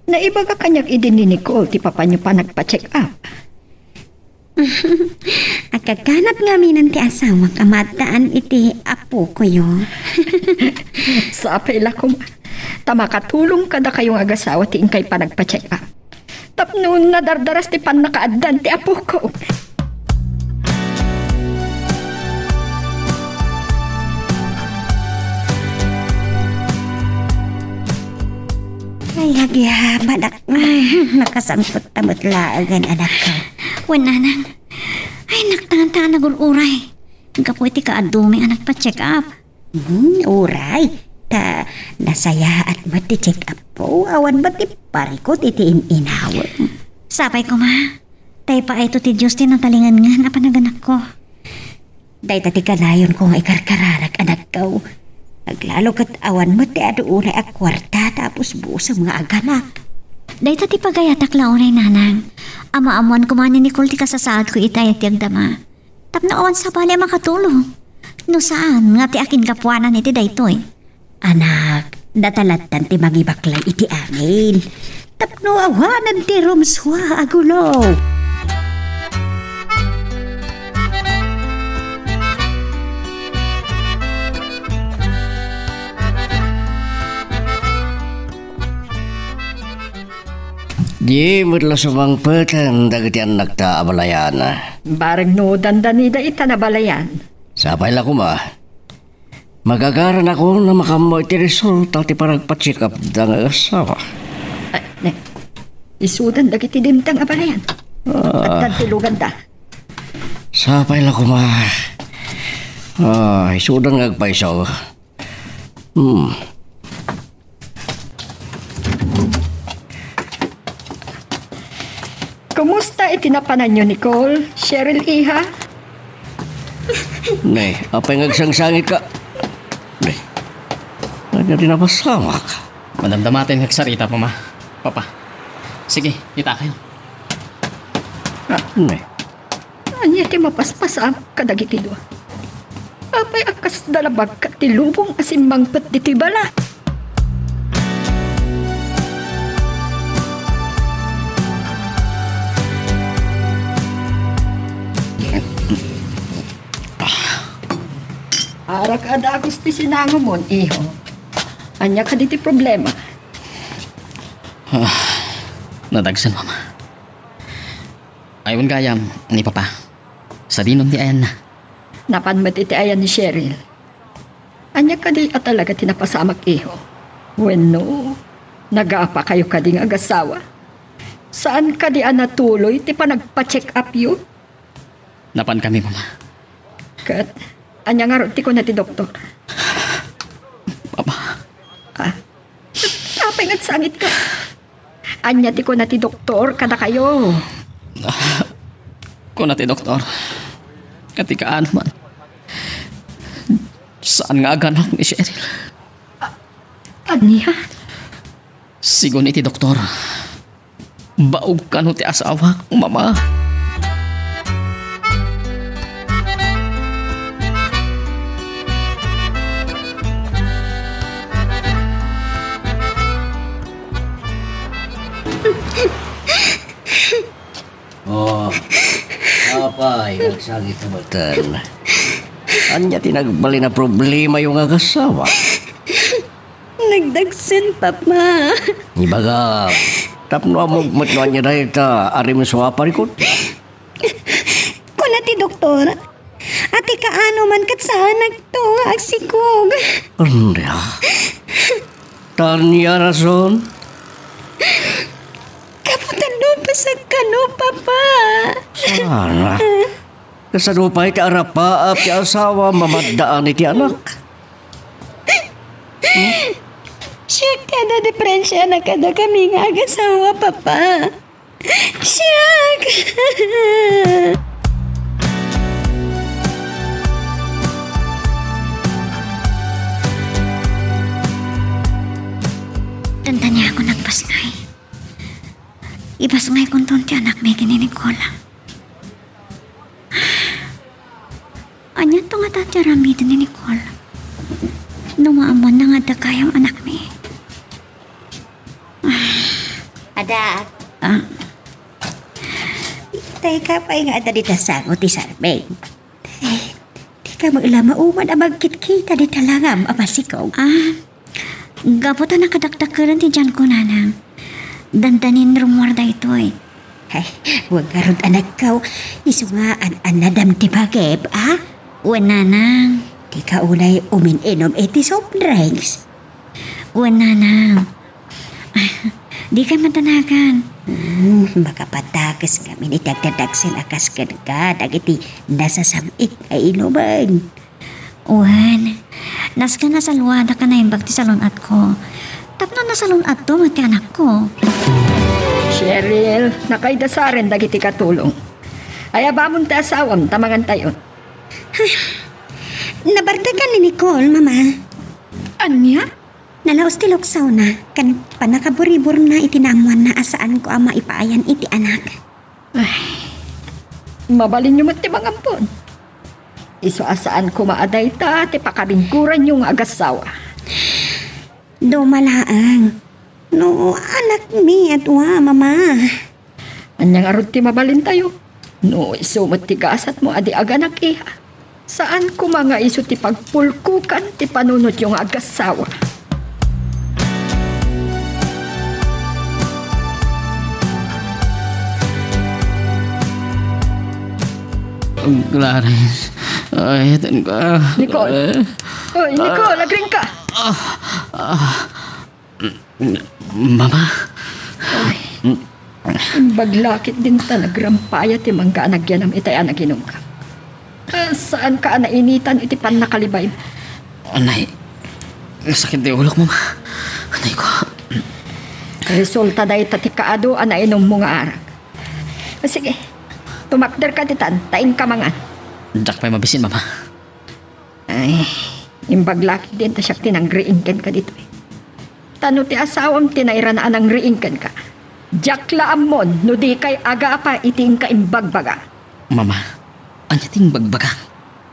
Naibaga kaniak idi ni Nicole ti papanyo panagpa-check up. Agkakanat ngamin ti asawak a maaddaan iti apokoyo. Sapay la koma. Ta makatulong kadakayo nga agasawa ti inkay panagpa-check up. Tapno nadardaras ti pannakaaddan ti apoko. Ay, agyamanak. Ay, nakasangpet ta met laengen, anakko. Wen, Nanang. Ay, naktangan ta a nagur-uray. Gapu iti kaadumi a nagpa-check up. Hmm, uray. Ta nasayaat met ti check up-mo. Awan met ti parikut iti in-inawem. Sapay koma. Ta ipaayto ti Dios ti natalingengen a panaganakko. Dayta ti kanayonko nga ikarkararak, anakko. Aglalo ket awan met ti adu unay a kuarta ta apusbusem nga aganak. Dayta ti pagayatak la unay, Nanang. Ammoan koma ni Nicole ti kasasaadko ita iti agdama. Tapno awan sabali a makatulong. No saan nga ti akingapuanan iti daytoy. Anak, data lattan ti mangibaklay iti amin. Tapno awanen ti rumsua a gulo. Di met la sumangpeten dagiti annakta a balayan. Bareng no dandanida ita nabalayan. Sapay la koma. Magagaranakon a makammo iti resulta ti panagpa-check up-da nga asawa. Ay, ne. Isudan dagiti dimteng a balayan. Ah. Addan ti luganda. Sapay la koma. Ah, isudan nga agpayso. Hmm. Kumusta iti napananyo, Nicole? Cheryl, iha? Ne, apay nga agsangsangitka? Ne, ania ti napasamak? Madamdamaten nga agsarita, Mama. Papa. Sige, itakayo. Ne. Ania ti mapaspasamak kadagiti dua? Apay a kasda la bagkat ti lubong a simmangpet ditoy bala? Arakadak ti sinangomon, iho. Ania kadi ti problema? Ah, nadagsen, Mama. Ay, wen gayam ni Papa. Sadinon ti ayanna? Napan met iti ayan ni Cheryl. Ania kadi a talaga ti napasamak, iho? Wenno, nagapakayo kadi nga agasawa? Saan kadi a natuloy ti panagpa-check up-yo? Napan kami, Mama. Ket, ania ngarud ti kuna ti doktor? Papa. Ah, apay nga agsangitka? Ania ti kuna ti doktor kadakayo? Kuna ti doktor, ket ti kaano man, saan nga aganak ni Cheryl. Ania? Sigun iti doktor, baog kano ti asawak, Mama. Oh, apay, nagsangit ka man. Ania ti nagbalin a problemayo nga agasawa? Nagdagsen, Papa. Ibagam, tapno ammok met no ania dayta a rimsua a parikut. Kuna ti doktor, a ti kaano man ket saanakto nga agsikog. Ania? Tania rason? Gapu ta lupasak kano, Papa. Sana. Kasano pay ti arapaap ti asawa mamaddaan iti anak? Siak ti adda diferensia na kadakami nga agasawa, Papa. Siak! Tantaniakon agbasngay. Ibasngaykonton ti anakmi ken ni Nicole. Aniato ngata ti aramiden ni Nicole no maammoanna nga adda gayam anakmi? Adak. Ah. Itay ka pay nga adda dita sango ti sarming. Eh, dika met la mauman a magkitkita dita langam a masikog. Ah, gapu ta nakadakdakelen ti tianko, nanang. Dandanin rummuar daytoy. Ay, wen ngarud, anakko. Isu nga an-annadam ti bagim, a? Wen, nanang. Dika unay umin-inum iti soft drinks. Wen, nanang. Dikay madanagan. Hmm, makapadakes ngamin iti agdadagsen a kas kenka dagiti nasasam-it a inumen. Wen, nasken a salwadaka naimbag ti salun-atko. Tapno nasalun-atto met ti anakko. Cheryl, nakaidasaren dagiti katulong. Ayabamon ti asawam ta mangantayon. Nabartekan ni Nicole, Mama. Ania? Nalaos ti luksawna ken pannakaburiburna iti naammoanna a saanko a maipaayan iti anak. Ay, mabalinyo met ti mangampon. Isu a saan koma a dayta ti pakabinggoranyo nga agassawa. Duma laeng. No, anakmi a dua, Mama. Ania ngarud ti mabalintayo? No isu met ti gasatmo a di aganak, iha. Saan koma nga isu ti pagpulkokan ti panunotyo nga agassawa. Clarence, ay, atan ka. Nicole. Eh. Oy, Nicole, agring ka. Ah, ah. Mama? Ay, imbag la ketdin ta nagrampaya ti mangga a nagyanam itay a naginumka. Ah, saanka a nainitan iti pannakalibaymo? Anay, sakit ti ulok, Mama. Anay ko. Resulta dayta ti kaadu a nainummo nga arak. Sige, tumakderka ditan, ta inka mangan. Diak pay mabisin, Mama. Ay, imbag la ketdin ta siak ti nangriing kenka ditoy. Ta no ti asawam ti nairana a nangriing kenka, diak la ammon no dikay agapa iti inka imbagbaga. Mama, ania ti imbagbaga?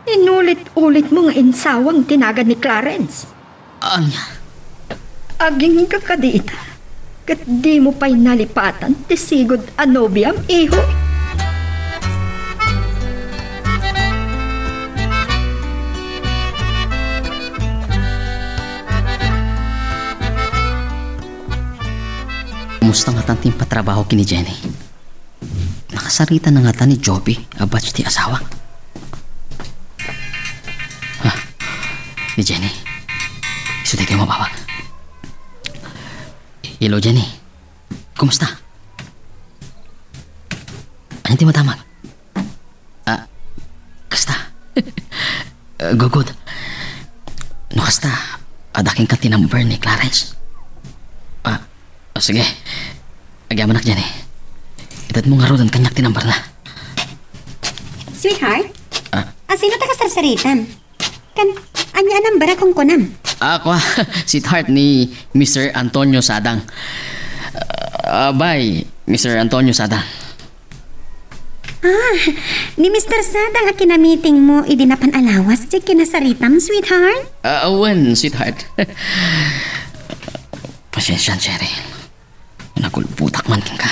Inulit-ulitmo nga insawang ti nagan ni Clarence. Ania? Agingga kadi ita, ket dimo pay nalipatan ti sigud a nobiam, iho. Kumusta ngatan ti impatrabaho ken ni Jenny? Nakasarita na ngata ni Joby a batch ti asawa? Ah, ni Jenny. Isu daytoy mabawag. Hello, Jenny. Kumusta? Ania ti madamag? Ah, kasta. Ah, gugod. No kasta, adda kenka ti number ni Clarence. Ah, ah, sige. Agyamanak, Jenny. Itedmo ngaruden kaniak ti number na. Sweetheart? Ah? Asino ta kasarsaritam? Kan, ania a number a kunkunam? Ah, kua, sweetheart, ni Mister Antonio Sadang. Ah, bye, Mister Antonio Sadang. Ah, ni Mister Sadang a kinamitingmo idi napan a lawas ti kinasaritam, sweetheart? Ah, wen, sweetheart. Pasensya, Cherry. Nakulbutak man kenka.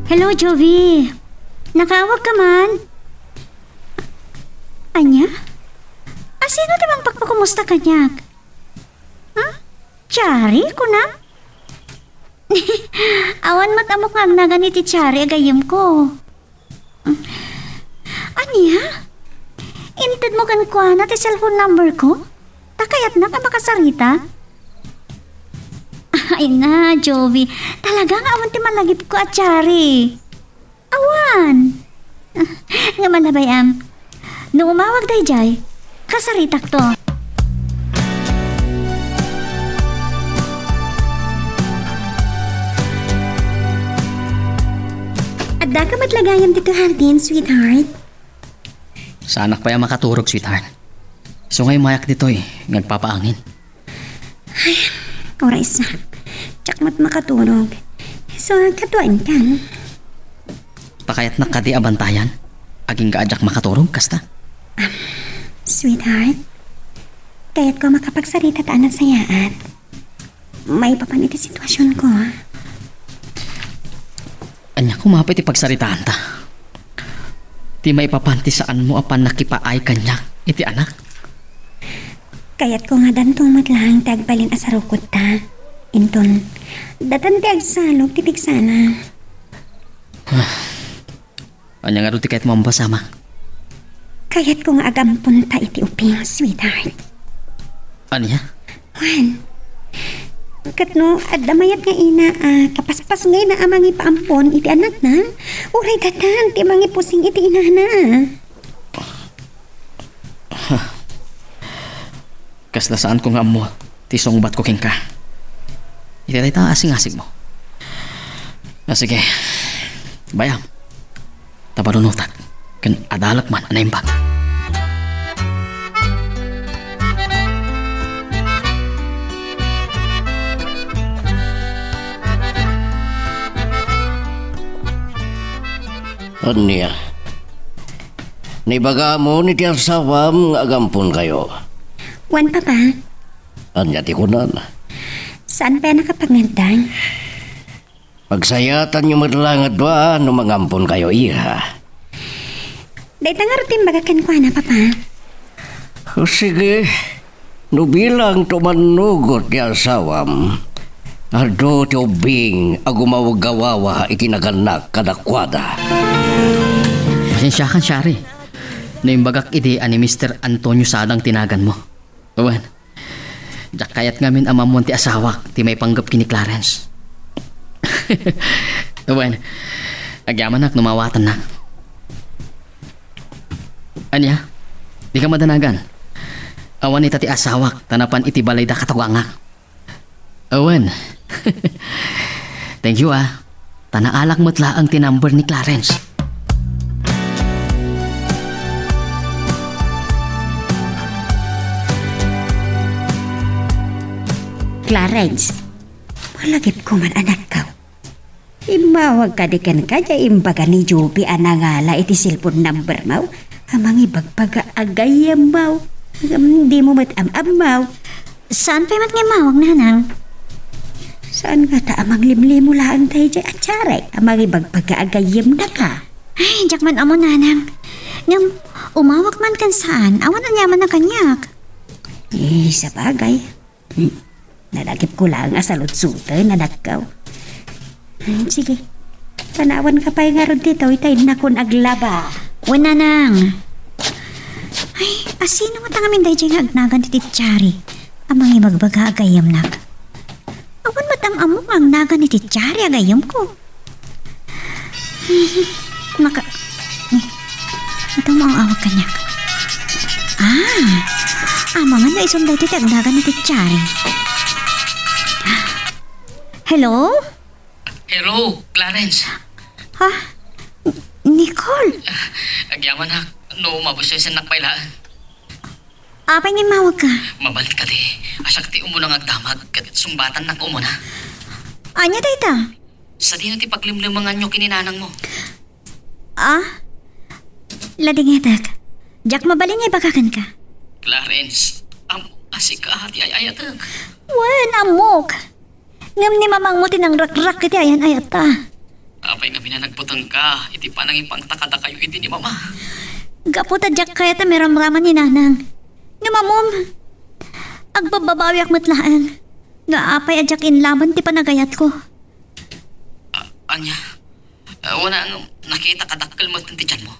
Hello, Jovi. Nakaawag ka man? Ania? Asino ti mangpakpakumusta kaniak? Ha? Chari, kunam? Awan met ammok nga agnagan iti Chari a gayyemko. Ania? Intedmo kenkuana ti cellphone number ko? Ta kayatnak a makasarita? Ay na, Jovi. Talaga nga awan ti malagipko a Chari. Awan. Nga malabay, am. No umawag daydiay, kasaritakto. Addaka met la gayam ditoy hardin, sweetheart? Saanak pay a makaturog, sweetheart. Isu nga immayak ditoy, nga agpapaangin. Ay, uray sa. Diak met makaturog. Isu nga kaduaen kan. Pakayatnak kadi a bantayan? Agingga a diak makaturog, kasta? Sweetheart, kayatko a makapagsarita ta a nasayaat. Maipapan iti situasionko. Ania koma pay ti pagsaritaanta? Ti maipapan ti saanmo a pannakipaay kaniak iti anak? Kayatko nga danto met laeng ti agbalin a sarukotta. Inton, datan ti agsalog ti pigsana. Ania ngarud ti kayatmo a mapasamak? Kayatko nga agamponta iti uping, sweetheart. Ania? Wen, ket no adda mayat nga ina a kapaspasngayna a mangipaampon iti anakna, uray datan ti mangipusing iti inana. Kasla saanko nga ammo ti sungbatko kenka iti dayta a asing-asingmo. A, sige. Bayam. Ta panunotak ken adalek man a naimbag. Ania? Naibagamon iti asawam nga agamponkayo? Wen, Papa. Ania ti kunana? Saan pay a nakapangngeddang? Pagsayaatanyo met laeng a dua no mangamponkayo, iha. Dayta ngarud ti imbagak kenkuana, Papa. O, sige. No bilang tumannurot ti asawam, adu ti ubbing a gumawgawawa iti nagannak kadakuada. Pasensiakan, Shari. No imbagak idi a ni Mister Antonio Sadang ti naganmo. Wen, diak kayat ngamin a maammon ti asawak ti maipanggep ken ni Clarence. Wen, agyamanak no maawatannak. Ania? Dika madanagan. Awan ita ti asawak ta napan iti balayda katugangak. Wen. Thank you, ah. Ta naalak met laeng ti number ni Clarence. Clarence, malagipko man, anakko. Immawag kadi kenka diay imbaga ni Joby a nangala iti cellphone number mo a mangibagbaga a gayyemmo? Ngem dimo met am-ammo. Saan pay met nga immawag, nanang? Saan ngata a manglimlimo laeng daydiay a tiarek a mangibagbaga a gayyemnaka? Ay, diak man ammo, nanang. Ngem, umawag man ken saan, awan aniamanna kaniak. Eh, sabagay. Hmm. Nalagipko laeng a salutsoten, anakko. Hmm, sige. Panawanka pay ngarud ditoy ta innakon aglaba. Wen, nanang. Ay, asino ngata ngamin daydiay nga agnagan ti tiare a mangibagbaga a gayyemnak? Awan met am-ammo nga agnagan ti tiare a gayyemko. Maka-, eh, ito mo ang awag kaniak. Ah, amangan no isun daytoy ti agnagan iti Tiari. Hello? Hello, Clarence. Ha? Nicole? Agyamanak, no mabusisennak pay laeng. Apay nga immawagka? Mabalin kadi, a siak ti umuna nga agdamag, ket sungbatannak umuna. Ania dayta? Sadino ti paglimlimenganyo ken ni nanangmo? Ah? Ladingetek. Diak mabalin nga ibaga kenka. Clarence, ammok a sika ti ay-ayatek. Wen, ammok. Ngem ni mamangmo ti nangrakrak iti ayan-ayatta. Apay ngamin a nagbutengka iti panangipangta kadakayo idi ni mama? Gapu ta diak kayat a miramraman ni nanang. Ngem ammom, agbabbabawiak met laeng. Nga apay a diak inlaban ti panagayatko? A-, ania? A, wen a ngem nakita kadakkel met ti tianmo?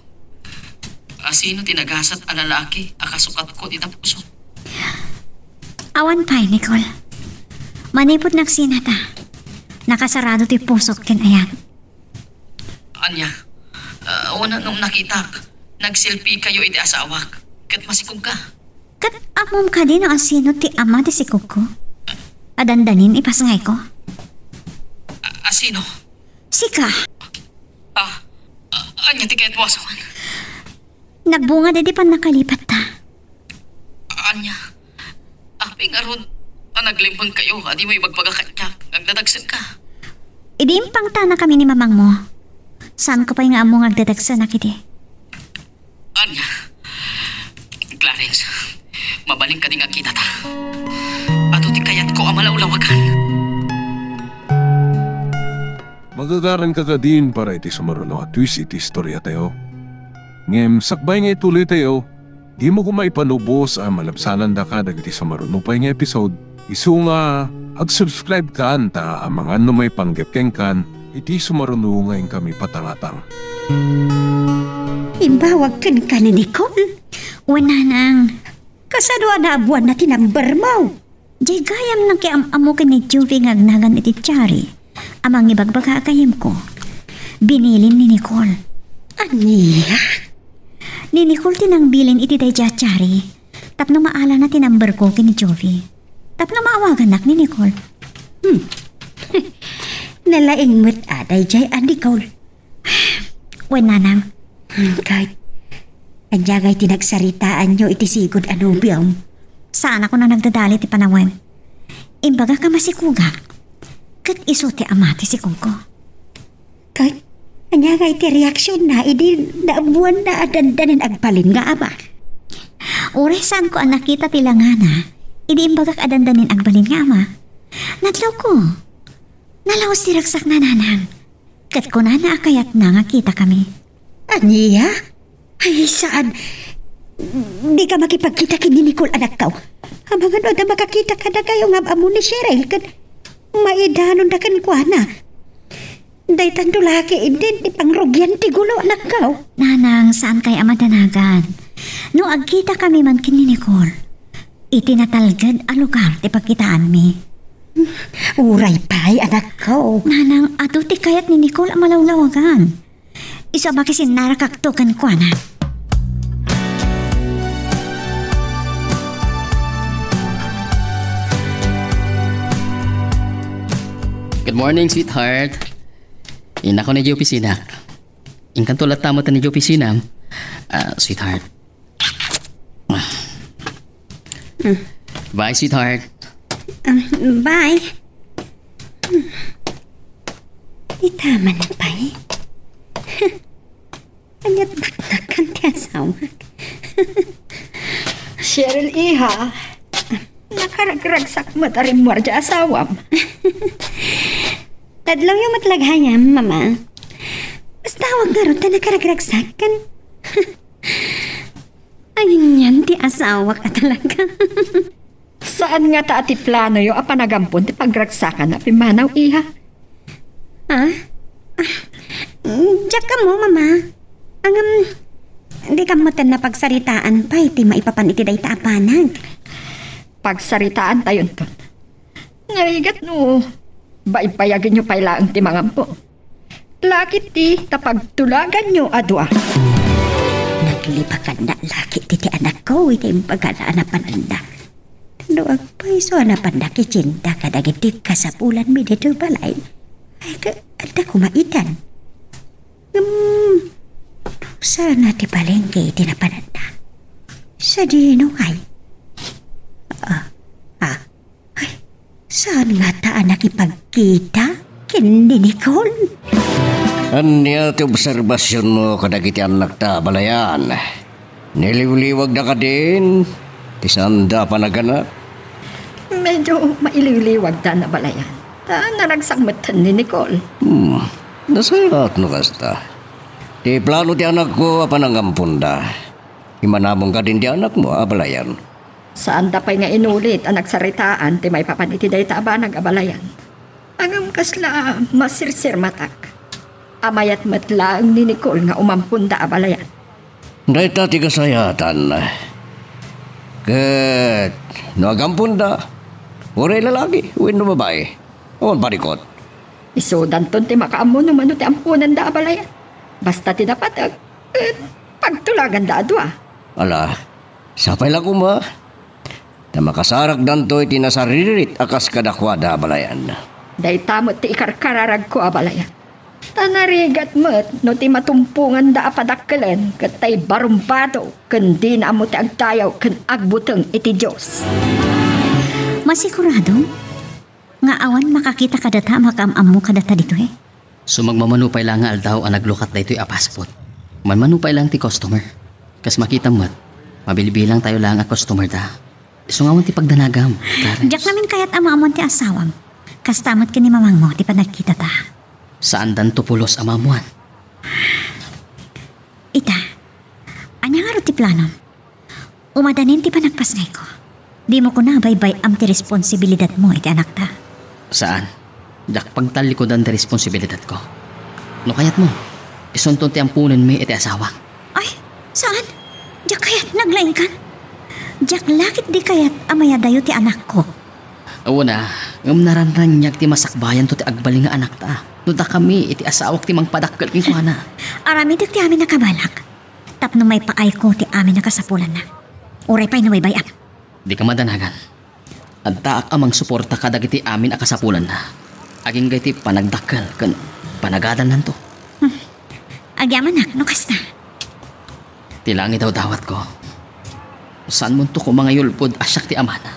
A, sino ti nagasat a lalaki a kasukatko dita puso? Awan pay, Nicole. Manipud nagsinata, nakasarado ti pusok ken ayat. Ania? A, wen a ngem nakitak, nagselfiekayo iti asawak, ket masikogka. Ket ammom kadi no asino ti ama ti sikogko? A dandanin ipasngayko? A, asino? Sika. A, a, ania ti kayatmo a sawen? Nagbunga daydi pannakalipatta. Ania? Apay ngarud a naglimmengkayo a dimo ibagbaga kaniak nga agdadagsenka? Idi impangtanakami ni mamangmo, saanko pay nga ammo nga agdadagsenak idi. Ania? Clarence, mabalin kadi nga agkitata? Adu ti kayatko a malawlawagan. Magagaranka kadin para iti sumaruno a twist iti istoriatayo. Ngem sakbay nga ituloytayo, dimo koma ipanubos a malabsanandaka dagiti sumaruno pay nga episode, isu nga ag-subscribe kan ta amangan no maipanggep kenkan iti sumaruno nga inkami patangatang. Imbawag kenka ni Nicole? Wen, nanang. Kasano a naabuanna ti number mo? Jay gayam nakiam-ammo ken ni Juvie nga agnagan iti Tiari a mangibagbaga a gayyemko. Binilin ni Nicole. Ania? Ni Nicole ti nangbilin iti daydi a Tiari tapno maalana ti numberko ken ni Juvie. Tapno maawagannak ni Nicole. Hmm. Nalaing met a daydiay a Nicole. Wen, nanang. Hmm, ket, ania ngay ti nagsaritaanyo iti sigud a nobiom? Saanakon a nagdadali ti panawen. Imbagak a masikogak, ket isu ti ama ti sikogko. Ket, ania ngay ti reaksionna idi naabuanna a dandanin agbalin nga ama? Uray saanko a nakita ti langana, idi imbagak a dandanin agbalin nga ama. Nadlawko. Nalaos ti ragsakna, nanang. Ket kunana a kayatna nga kitakami. Ania? Ay, saan? Dika makipagkita ken ni Nicole, anakko. Amangan no adda makakita kadakayo nga am-ammo ni Cheryl ket maidanonda kenkuana. Daytan dulaki idi ti pangrugian ti gulo, anakko. Nanang, saankay a madanagan. No agkitakami man ken ni Nicole, iti natalged a lugar ti pagkitaanmi. Uray pay, anakko. Nanang, adu ti kayat ni Nicole a malawlawagan. Isu a makisinnarakakto kenkuana. Good morning, sweetheart. Innakon idiay opisina. Inkanto latta met idiay opisina, ah, sweetheart. Ah. Hmm. Bye, sweetheart. Ah, bye. Hmm. Ita man pay. Ania't naknakan ti asawak. Cheryl, iha, nakaragragsak met a rimmuar ti asawam. Tadlawyo met la gayam, Mama. Basta awan ngarud ta nakaragragsak ken Ay, nian ti asawak a talaga. Saan ngata a ti planoyo a panagampon ti pagragsakan a pimmanaw, iha? Ha? Ah, diak ammo, Mama. Ngem, dikam metten napagsaritaan pay ti maipapan iti dayta a banag. Pagsaritaantayonton. Narigat no, baybayagenyo pay laeng ti mangampo. Lakit ti ta pagtulaganyo a dua. Lipakanna la ketdi ti anakko iti imbagana a napananda. No agpayso a napanda, kitinda kadagiti kasapulanmi ditoy balay. Ay, ka-, adda koma itan. Ngem, saan a ti palengke iti napananda? Sadino ngay? Ah, ah, ay, saan ngata a nakipagkita ken ni Nicole? Ania ti obserbasionmo kadagiti annakta a balayan? Niliwliwagda kadin ti saanda a panaganak? Medyo mailiwliwagda a balayan. Ta naragsak metten ni Nicole. Hmm, nasayaat no kasta. Ti plano ti anakko a panangamponda. Imanamong kadin ti anakmo a balayan. Saanda pay nga inulit a nagsaritaan ti maipapan iti dayta a banag a balayan. Ngem kasla masirsirmatak a mayat met laeng ni Nicole nga umamponda a balayan. Dayta ti kasayaatan. Ket no agamponda, uray lalaki wenno babai, awan parikot. Isudanton ti makaammo no mano ti amponanda a balayan. Basta ti napateg, ket pagtulaganda a dua. Ala, sapay la koma. Ta makasarakdanto iti nasaririt a kas kadakuada a balayan. Dayta met ti ikarkararagko a balayan. Ta narigat met no ti matumponganda a padakkelen ket tay barumbado ken dina ammo ti agdayaw ken agbuteng iti Dios. Masigurado nga awan makakita kadata a makaam-ammo kadata ditoy? Sumagmamano pay la nga aldaw a naglukat daytoy a fast food. Manmano pay lang ti customer. Kas makitam met, mabilbilang tayo lang a customer da. Isu nga awan ti pagdanagam, Clarence. Diak ngamin kayat a maammuan ti asawam. Kasta met ken ni mamangmo ti panagkitata. Saandanto pulos a maammuan. Ita, ania ngarud ti planom? Umadanin ti panagpasngayko. Dimo kuna a baybay-am ti responsibilidadmo iti anakta. Saan. Diak pagtallikudan ti responsibilidadko. No kayatmo, isunton ti amponenmi iti asawak. Ay, saan. Diak kayat naglaingkan. Diak la ketdi kayat a mayadayo ti anakko. Awan a, ngem nararaniag ti masakbayanto ti agbalin nga anakta. No dakami iti asawak ti mangpadakkel kenkuana. Aramidek ti amin a kabalak. Tapno maipaayko ti amin a kasapulanna. Uray pay no baybay-am. Dika madanagan. Addaak a mangsuporta kadagiti amin a kasapulanna. Agingga iti panagdakkel ken panagadalnanto. Hmm. Agyamanak no kasta. Ti langit a dawdawatko. Saanmonto koma nga yulbod a siak ti amana.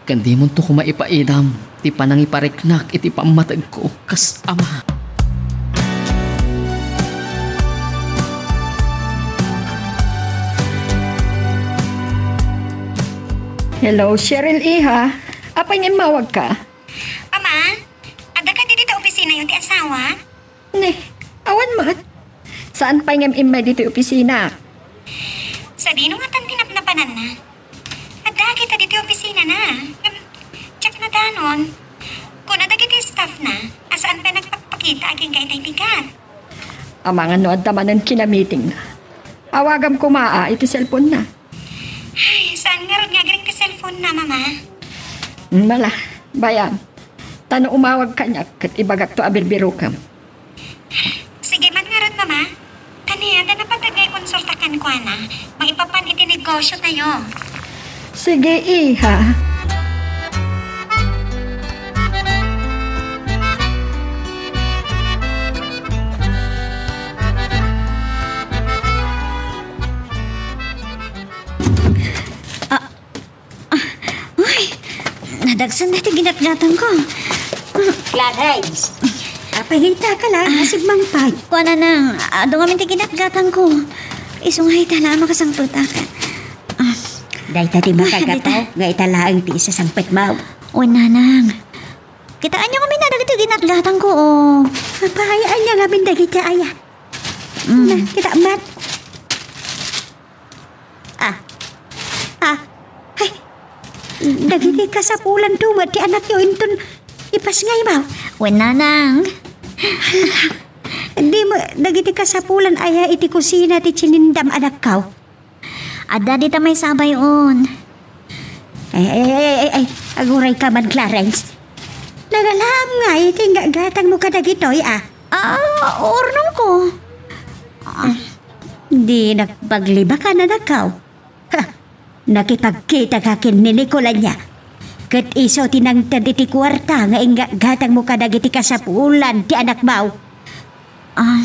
Ken dimonto koma ipaidam ti panangipariknak iti pammategko kas ama. Hello, Cheryl, iha. Apay nga immawagka? Ama, adda kadi dita opisinayo ti asawa? Ne, awan met. Saan pay ngem immay ditoy opisina? Sadino ngatan ti napnapananna? Adda kita ditoy opisinana. Ngem, diak nadanon. Kuna dagiti staffna a saan pay nagpakpakita agingga itay bigat. Amangan no adda manen kinamitingna. Awagam koma a iti cellphone-na. Ay, saan ngarud nga agring ti cellphone-na, Mama? Mala, bay-am. Ta no umawag kaniak, ket ibagakto a birbirokem. Sige man ngarud, Mama. Kaniada napateg nga ikonsulta kenkuana maipapan iti negosio tayo. Sige, iha. Ah, ah, ay, nadagsen dayta ginatgatangko. Clarence, apay dayta ka la, ah, asigmangpay. Kuana nang, adu ngamin ti ginatgatangko. Isu nga ita la a makasangpetak. Ah. Dayta ti makagapu nga ita laeng ti isasangpetmo. Wen, nanang. Kitaenyo ngamin a dagiti ginatgatangko, o. Apay, ania ngamin dagiti aya? Mm. Na, kita met. Ah. Ah. Ay. Dagiti kasapulanto met ti anakyo inton ipasngaymo. Wen, nanang. Dimo, dagiti kasapulan aya iti kusina ti tinindam, anakko? Adda dita maisabay-on. Ay, ay, ay, ay, ay, agurayka man, Clarence. Nagalaam ngay ti inggatgatangmo kadagitoy, a? Ah, urnongko. Ah. Dinak paglibak, anakko. Ha! Nakipagkitaka ken ni Nicole ania. Ket isu ti nangted iti kuarta nga inggatgatangmo kadagiti kasapulan ti anakmo. Ah.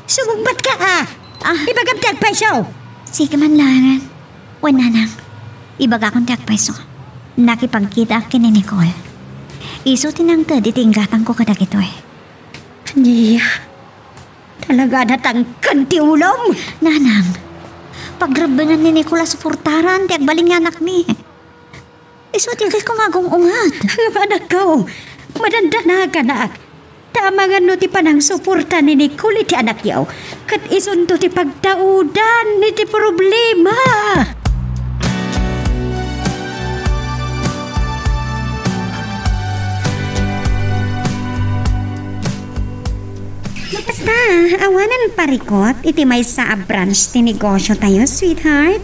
Sumungbatka, a. Ah. Ibagam ti agpayso. Sige man laeng. Wen, nanang. Ibagakon ti agpayso. Nakipagkitaak ken ni Nicole. Isu ti nangted iti inggatangko kadagitoy. Ania? Talaga natangken ti ulom? Nanang, pagrebbengan ni Nicole a suportaran ti agbalin nga anakmi. Isu ti kayatko nga agung-ungat. Ngem anakko, madandanagan a. Ta amangan no ti panangsuporta ni Nicole iti anakyo, ket isunto ti pagtaudan iti problema. Basta, awanen parikot iti maysa a branch ti negosyo tayo, sweetheart.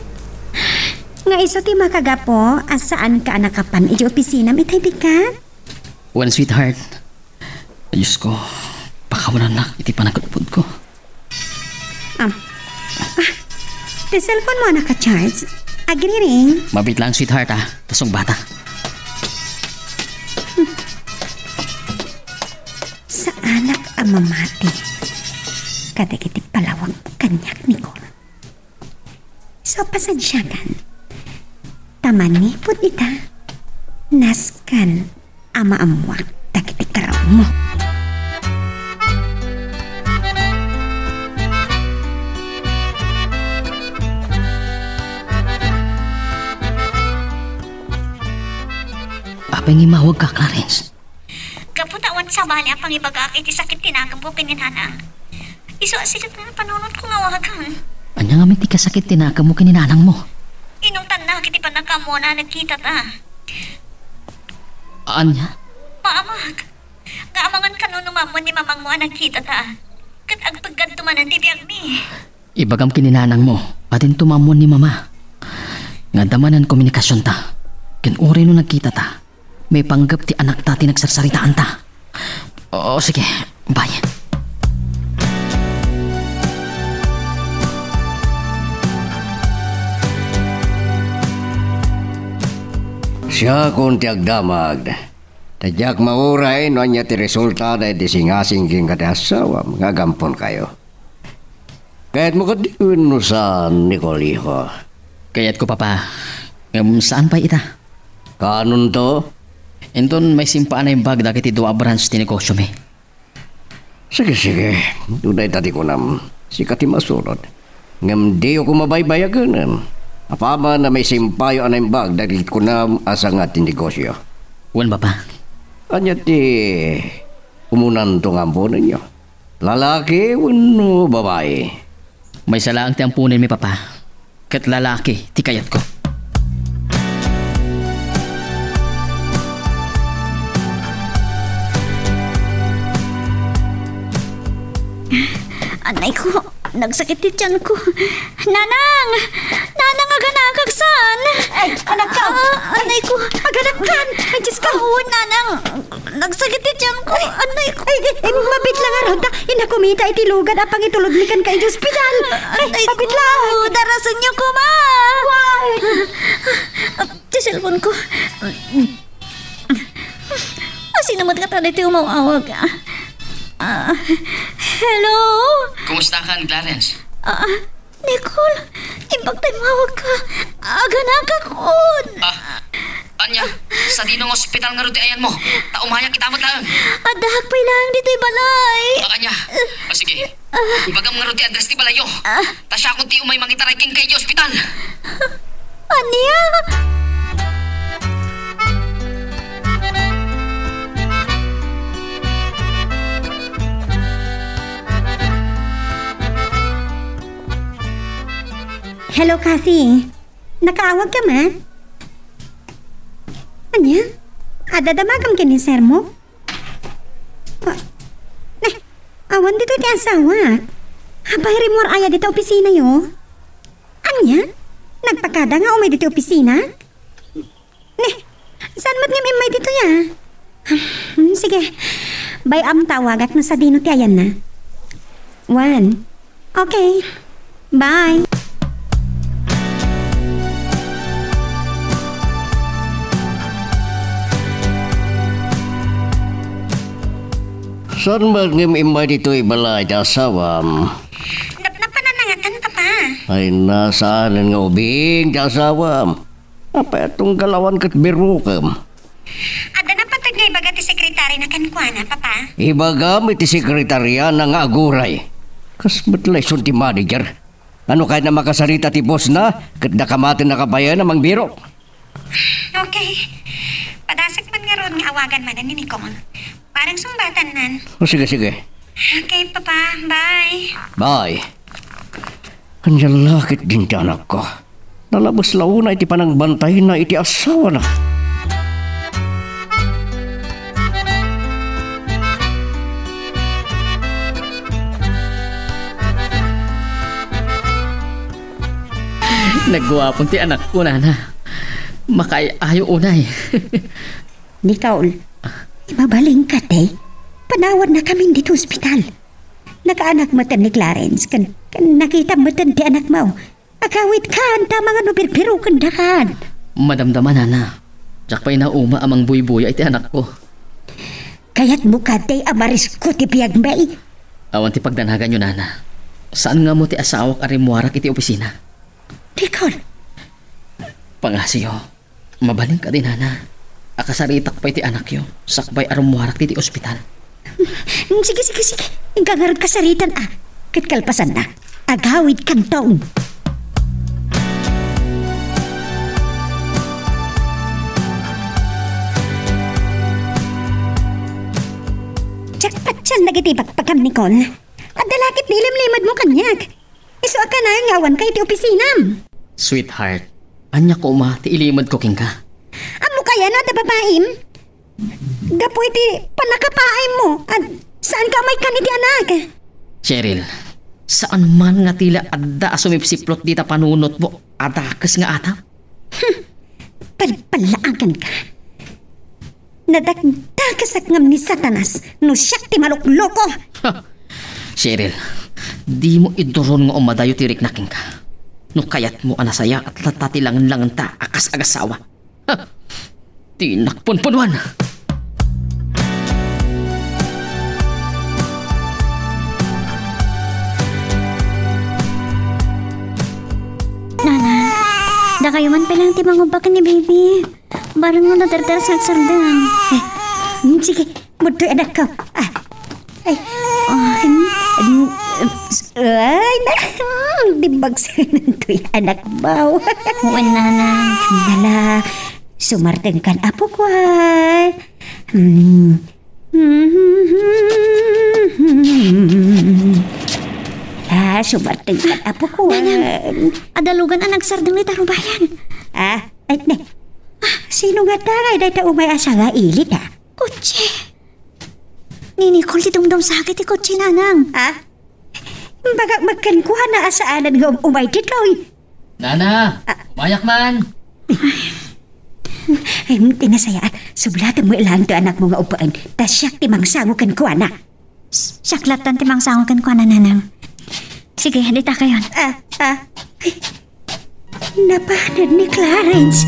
Nga isu ti makagapu a saanka a nakapan iti opisinam itay bigat? Wen, sweetheart. Diyos ko, pakawanannak iti panagkutputko. Ah. Ah, ti cellphone mo a naka-charge? Agriring. Mabit lang, sweetheart, ah. Ta sungbatak. Saanak a mamati kadagiti palawag kaniak, Nicole. So, pasensiakan. Ta manipud ita, nasken a maammoak dagiti kararummo. Apay nga immawagka, Clarence? Gapu ta awan sabali a pangibagak iti sakit ti nakemko ken ni Nanang. Isu a sikat nga panunotko nga awagan. Ania ngamin ti kasakit ti nakemmo ken ni Nanangmo? Inungtannak iti pannakaammoana a nagkitata. Ania? Maammoak nga amangan kano no maammoan ni Mamangmo a nagkitata. Ket agpeggadto manen ti biagmi. Ibagam ken ni Nanangmo a dinto maammoan ni Mama nga adda manen komunikasionta. Ken uray no nagkitata, maipanggep ti anakta ti nagsarsaritaanta. O, sige. Bye. Siakon ti agdamag. Ta diak mauray no ania ti resulta daydi singasing ken kadi asawam nga agamponkayo. Kayatmo kadi wenno saan, Nicole, iho? Kayatko, Papa. Ngem saan pay ita? Kaanonto? Inton maisimpaak a naimbag dagiti dua a branch ti negosyomi. Sige, sige. No dayta ti kunam, sika ti masurot. Ngem diyo koma baybayagenen. Apaman a maisimpayo a naimbag dagiti kunam a sanga ti negosyo. Wen, Papa. Ania ti umunanto nga amponenyo? Lalaki wenno babai? Maysa laeng ti amponenmi, Papa. Ket lalaki ti kayatko. Anay ko, nagsakit ti tiyanko. Nanang! Nanang, aganakak saan? Ay, anakko! Ah, anay ko. Aganakan! Ay, Diyos ko! Oo, Nanang. Nagsakit ti tiyanko. Ay, anay ko. Ay, ay, mabit lang, Arhonta. Inakumita iti lugad a pangitulodmi kenka iti ospital. Ay, anay ko. Mabit lang. Darasenyo koma. Why? Ti cellphone ko. Ah, sino met ngata daytoy umaw-awag? Ah, hello? Kumustakan, Clarence? Ah, Nicole, imbag ta immawagka. Aganakakon. Ah, ania, sadino nga ospital ngarud ti ayanmo? Ta umayak ita met laeng. Addaak pay laeng ditoy balay. Ah, ania? Ah, sige. Ibagam ngarud ti address ti balayyo. Ah. Ta siakon ti umay mangitaray kenka iti ospital. Ania? Hello, Kathy. Nakaawagka met? Ania? Adda damagam ken ni sir mo? Ah, ne, awan ditoy ti asawak. Apay, rimmuar aya ditoy opisinayo? Ania? Nagpakada nga umay ditoy opisina? Ne, saan met ngem immay ditoy, a? Hmm, sige. Bay-am ta awagak no sadino ti ayanna. Wen. Okay. Bye. Saan met ngem immay ditoy balay ti asawam? Napnapan a nangatan, Papa. Ay, saan nga ubing ti asawam? Apay a tunggal awan ket birokem? Adda napateg nga ibaga ti sekretarina kenkuana, Papa. Ibagam iti sekretariana nga aguray. Kas met la isun ti manager. Ano kayat a makasarita ti bossna, ket dakamaten a kabayan a mangbirok? Okay. Padasek man ngarud nga awagan manen ni Nicole. Parang sungbatan nan. O, sige, sige. Okay, Papa. Bye. Bye. Ania la ketdin ti anakko. Nalabes la unay ti panangbantayna iti asawana. Nagguapon ti anakko, nana. Makaay-ayo unay. Nicole, mabalinka, te. Panawanna kamin ditoy ospital. Nakaanak metten ni Clarence, ken, ken nakita metten ti anakmo. Agawidkan, ta amangan no birbirokendakan. Madamdama, nana. Diak pay nauma a mangbuybuya iti anakko. Kayatmo kadi a marisko ti biagmi? Awan ti pagdanaganyo, nana. Saan nga ammo ti asawak a rimmuarak iti opisina. Nicole! Pangasiyo, mabalin kadi, nana, a kasaritak pay ti anakyo sakbay a rummuarak ditoy ospital? Mm, sige, sige, sige. Inka ngarud kasaritan, a. Ket kalpasanna, agawidkanton. Diak patien dagiti pakpakam, Nicole. Adda la ket ni limlimadmo kaniak. Isu a kanayon nga awanka iti opisinam. Sweetheart, ania koma ti ilimadko kenka? Ammok aya no adda babaim? Gapu iti pannakapaaymo, a, saanka a maikkan iti anak. Cheryl, saan man nga ti la adda a sumipsiplot dita panunotmo a dakes nga atap? Hmm. Palpallaaganka. Nadakdakesek ngem ni Satanas no siak ti malukloko. Ha! Cheryl, dimo iduron nga umadayo ti rikna kenka. No kayatmo a nasayaat latta ti langenlangenta a kas agasawa. Ha! Dinak punpunuan! Nana, dakayo man pay laeng ti mangubba ken ni baby. Bareng no nadardaras nga agsardeng. Eh, mm, sige, mudtoy, anakko. Ah. Ay. Ah, mm, mm, ay, na, mm, di bagsanan toy anakmo. Wen, nana. Nala, sumartengkan, apok, a. Hmm. Ah, sumartengkan, apok. Nanang, adda lugan a nagsardeng ita rubayan. Ah, ay, ne. Ah, sino ngata nga dayta umay a sangailit, a? Kotse. Ni Nicole ti dumdumsakit ti kotse, nanang. Ha? Imbagak met kenkuana a saanen nga um-, umay ditoy. Nana, ah, umayak man. Ay, ti nasayaat, sublatenmo laeng ti anakmo nga ubbaen, ta siak ti mangsango kenkuana. S-, siak lattan ti mangsango kenkuana, nanang. Sige, dita kayon. Ah, ah. Ay. Napanen ni Clarence.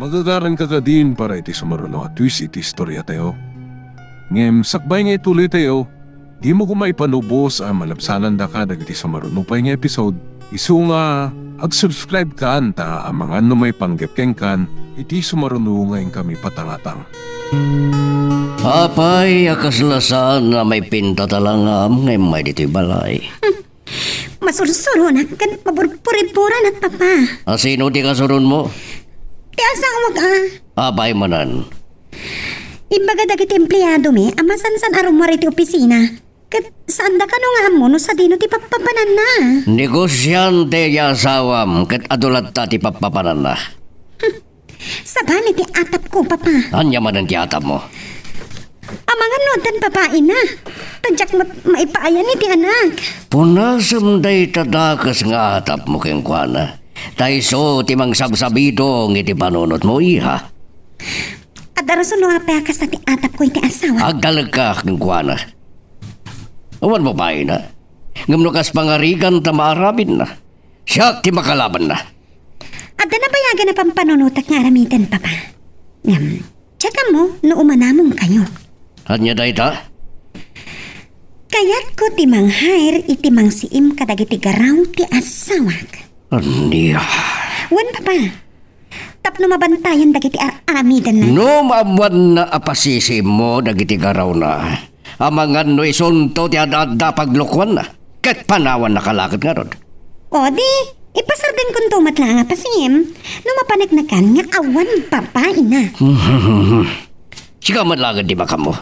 Magagaranka kadin para iti sumaruno a twist iti istoriatayo. Ngem sakbay nga ituloytayo, dimo koma ipanubos a malabsanandaka dagiti sumaruno pay nga episode. Isu nga, ag-subscribe kan ta amangan no maipanggep kenkan iti sumaruno nga inkami patangatang. Apay a kasla saan a maipinta ta langam nga immay ditoy balay? Hmm. Masursuronak ken mabur-, puriburanak, Papa. A sino ti kasuronmo? Ti asawak, a. Apay manen? Imbaga dagiti empleadomi a masansan a rummuar iti opisina. Ket saanda kano nga ammo no sadino ti pappapananna. Negosiante ti asawam ket adu latta ti pappapananna. Hmm. Sabali ti atapko, Papa. Ania manen ti atapmo? Amangan no addan babaina. Ta diak met maipaayan iti anak. Punasem dayta dakes nga atapmo kenkuana. Ta isu ti mangsabsabidong iti panunotmo, iha. Adda rason no apay a kasta ti atapko iti asawa. Agtalekka kenkuana. Awan babaina. Ngem no kas pangarigan ta maaramidna, siak ti makalabanna. Adda nabayagan a pampanunotak nga aramiden, Papa. Ngem, check-ammo no umanamongkayo. Ania dayta? Kayatko ti manghair iti mangsiim kadagiti garaw ti asawak. Ania? Wen, Papa. Tapno mabantayan dagiti ar-, aramidenna. No maammoanna a pasisiimmo dagiti garawna, amangan no isunto ti adda-adda a paglukoanna, ket panawanna ka laket ngarud. O di, ipasardengkonto met laeng a pasiim no mapaneknekan nga awan babaina. Sika met laeng ti makammo.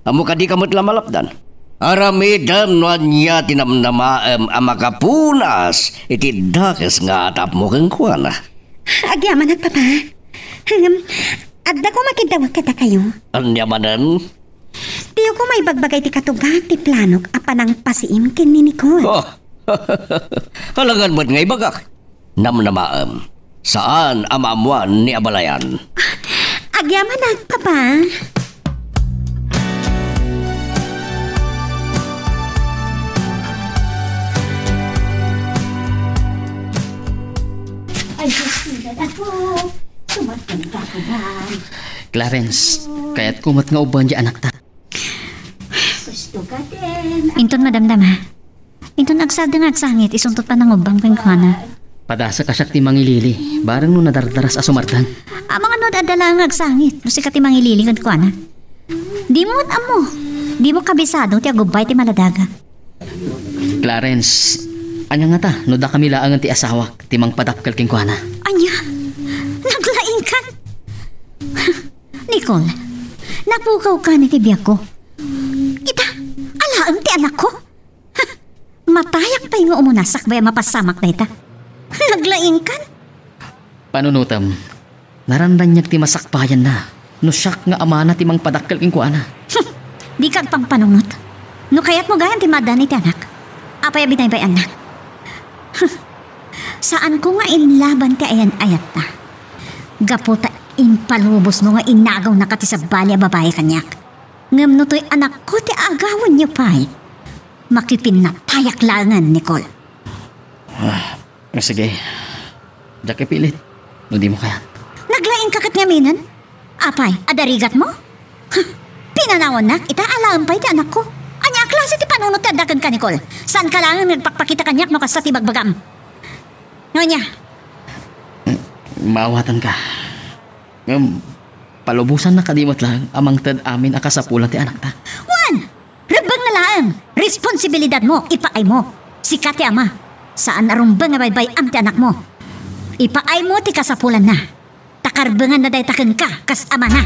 Ammo kadika met la malapdan. Aramidem no ania ti namnamaem a makapunas iti dakes nga atapmo kenkuana. Agyamanak, Papa. Ngem, adda koma kiddawek kadakayo. Ania manen? Diyo koma ibagbaga iti katugaak ti planok a panangpasiim ken ni Nicole. Oh. Alangan met nga ibagak. Namnamaem, saan a maammoan ni abalayan. Agyamanak, Papa. Ay, Diyos ko, apo. Sumatang ka ko ba? Clarence, kayatko met nga ubbaen ti anakta. Gusto ka din. Inton madamdama. Inton agsada nga agsangit, isuntot panangubbang kenkuana. Padasek a siak ti mangilili, bareng no nadardaras a sumardeng. Amangan no adda laeng nga agsangit, no sika ti mangilili kenkuana. Dimo met ammo. Dimo kabisado ti agubbay ti maladaga. Clarence, ania ngata no dakami laengen ti asawak ti mangpadakkel kenkuana? Ania? Naglaingkan? Nicole, napukawka iti biagko. Ita, alaem ti anakko. Matayak pay nga umuna sakbay a mapasamak dayta. Naglaingkan? Panunotem, naranraniag ti masakbayanna no siak nga amana ti mangpadakkel kenkuana. Dika agpampanunot. No kayatmo gayam ti maaddaan iti anak, apay a binaybay-annak? Saanko nga inlaban ti ayan-ayatta. Gapu ta impalubosmo nga inagawnaka ti sabali a babai kaniak. Ngem no toy anakko ti agawenyo pay, makipinnatayak laengen, Nicole. Ah, sige. Diak ipilit, no dimo kayat. Naglaingka ket ngaminen? Apay, adda rigatmo? Huh, pinanawannak, ita alaem pay ti anakko. Ania a klase ti panunot ti adda kenka, Nicole? Saanka laengen nga agpakpakita kaniak no kasta ti bagbagam. Ania? Maawatanka. Ngem, palubosanna kadi met laeng a mangted amin a kasapulan ti anakta. Wen! Rebbengna laeng! Responsibilidadmo, ipaaymo. Sika ti ama. Saan a rumbeng a baybay-am ti anakmo. Ipaaymo ti kasapulanna. Ta karbenganna dayta kenka kas amana.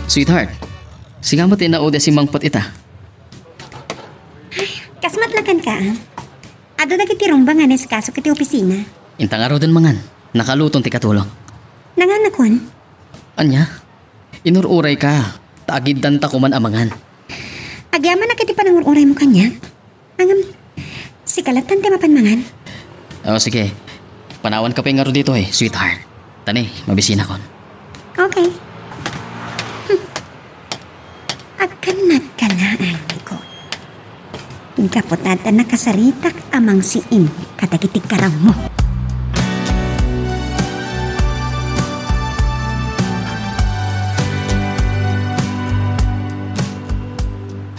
Sweetheart, sika met ti naudi a simmangpet ita. Ay, kas matlakan ka, ah. Adu dagiti rumbeng nga nasikasok iti opisina. Inta ngaruden mangan. Nakaluton ti katulong. Nanganakon? Ania? Inur-urayka, ta agiddanta koman a mangan. Agyamanak iti panangur-uraymo kaniak. Ngem, sika lattan ti mapan mangan. O, sige. Panawanka pay ngarud ditoy, sweetheart. Ta ni, mabisinakon. Okay. Hmm. Agkannatka laeng, Nicole. Gapu ta adda nakasaritak a mangsiim kadagiti garawmo.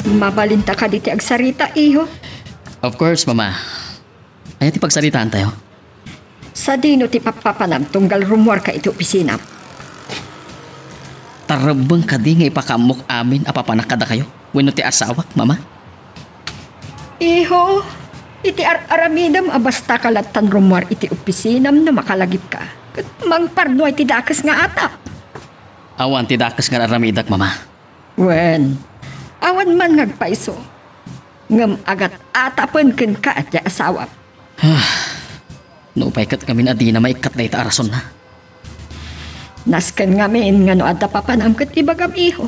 Mabalinta kadi ti agsarita, iho? Of course, Mama. Ania ti pagsaritaantayo? Sadino ti pappapanam tunggal rummuarka iti opisinam? Tarrebbeng kadi nga ipakaammok amin a papanak kadakayo wenno ti asawak, Mama? Iho, iti ar-aramidem a basta ka lattan rummuar iti opisinam no makalagipka, ket mangparnuay ti dakes nga atap. Awan ti dakes nga ar-aramidek, Mama. Wen, awan man nga agpayso, ngem agat-atapen kenka ti asawam. Nupay ket ngamin a dina maikkat dayta a rasonna. Nasken ngamin nga no adda papanam ket ibagam, iho,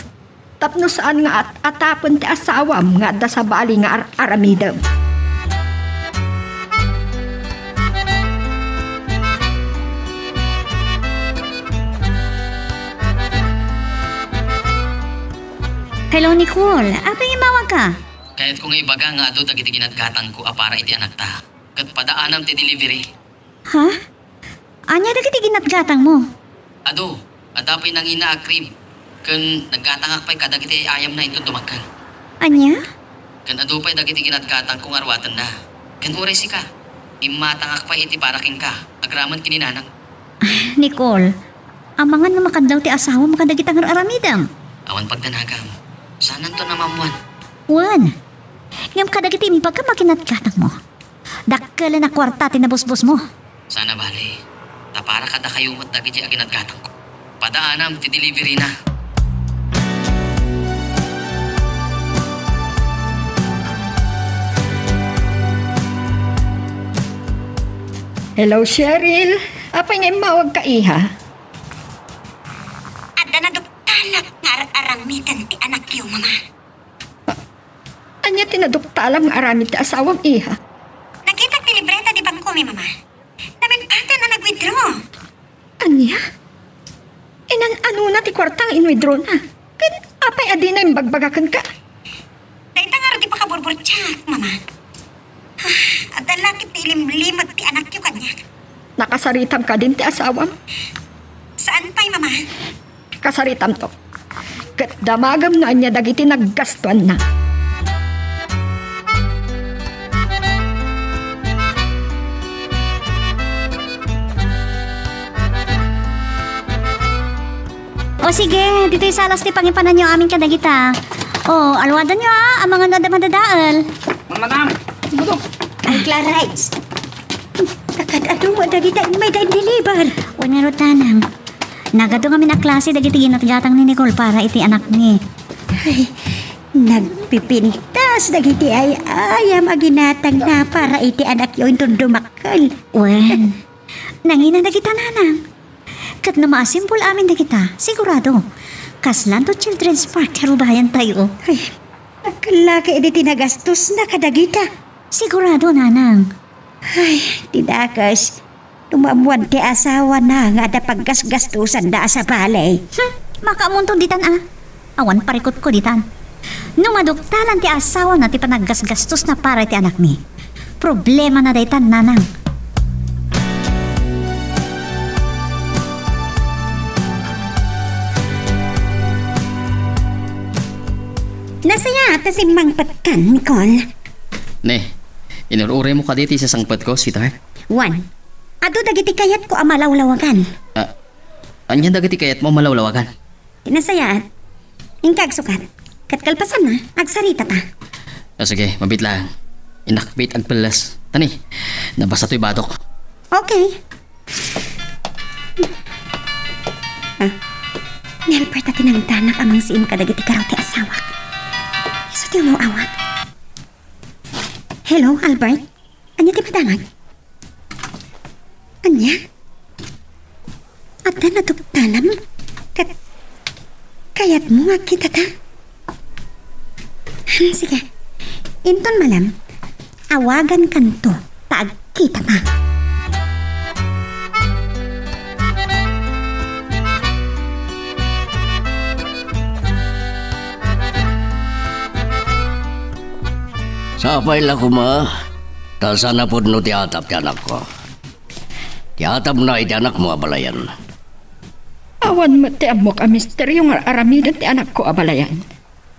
tapno saan nga at-atapen ti asawam nga adda sabali nga ar-aramidem. Hello, Nicole. Apay nga immawagka? Kayatko nga ibaga nga adu dagiti ginatgatangko a para iti anakta. Ket padaanam ti delivery. Ha? Ania dagiti ginatgatangmo? Adu, adda pay nangina a cream. Ken naggatangak pay kadagiti ay-ayamna inton dumakkel. Ania? Ken adu pay dagiti ginatgatangko nga ruatenna. Ken uray sika, immatangak pay iti para kenka, agraman ken ni nanang. Nicole, amangan nga makadlaw ti asawam kadagita nga ar-aramidem. Awan pagdanagam. Saananto a maammuan. Wen. Ngem kadagiti imbagam a ginatgatangmo, dakkelen a kuarta ti nabusbosmo. Saan a bale. Ta para kadakayo met dagiti aginatgatangko. Padaanam ti delivery na. Hello, Cheryl. Apay nga immawagka, iha? Adda naduktalak nga ar-aramiden ti anakyo, Mama. Ania ti naduktalam nga aramid ti asawam, iha? Nakitak ti libreta ti bangkomi, Mama. Naminpaten a nag-withdraw. Ania? Inan-anona ti kuarta nga in-withdrawna? Ket apay a dina imbagbaga kenka? Dayta ngarud ti pakaburburtiak, Mama. Ah, adda la ket ti ilimlimed ti anakyo kaniak. Nakasaritam kadin ti asawam? Saan pay, Mama? Kasaritamto. Ket damagem no ania dagiti naggastuanna. O sige, ditoy salas ti pangipananyo amin kadagita. O, alwadanyo a, amangan no adda madadael. Madam, sino to? Ay, Clarice. Nakad-adu met dagita immay da in-deliver. Wen ngarud, nanang. Nagadu ngamin a klase dagiti ginatgatang ni Nicole para iti anakmi. Ay, nagpipintas dagiti ay-ayam a ginatangna para iti anakyo inton dumakkel. Wen, nangina dagita, nanang. Ket no maasimbol amin dagita, sigurado, kaslanto Children's Park ti rubayantayo. Ay, agkallaki idi ti nagastosna kadagita. Sigurado, nanang. Ay, ti dakes, no maammuan ti asawana nga adda paggasgastusanda a sabali. Hmm, makaammoton ditan a. Awan parikutko ditan. No maduktalan ti asawana ti panaggasgastosna para iti anakmi, problemana daytan, nanang. Nasayaat a simmangpetkan, Nicole. Ne, inur-uraymo kadi ti sasangpetko, sweetheart? Wen, adu dagiti kayatko a malawlawagan. Ah, ania dagiti kayatmo a malawlawagan? Ti nasayaat, inka agsukat. Ket kalpasanna, agsaritata. Ah, sige, mabiit laeng. Inakbit agpelles. Tani, nabasa toy batok. Okay. Ah, ni Albert a tinangdanak a mangsiim kadagiti garaw ti asawak. Isu ti umaw-awat. Hello, Albert? Ania ti madamag? Ania? Adda naduktalam? Ket kayatmo nga agkitata? Hmm, sige. Inton malem, awagankanto ta agkitata. Sapay la koma, ta saan a pudno ti atap ti anakko. Ti atapna iti anakmo, abalayan. Awan met ti ammok a misterio nga aramiden ti anakko, abalayan.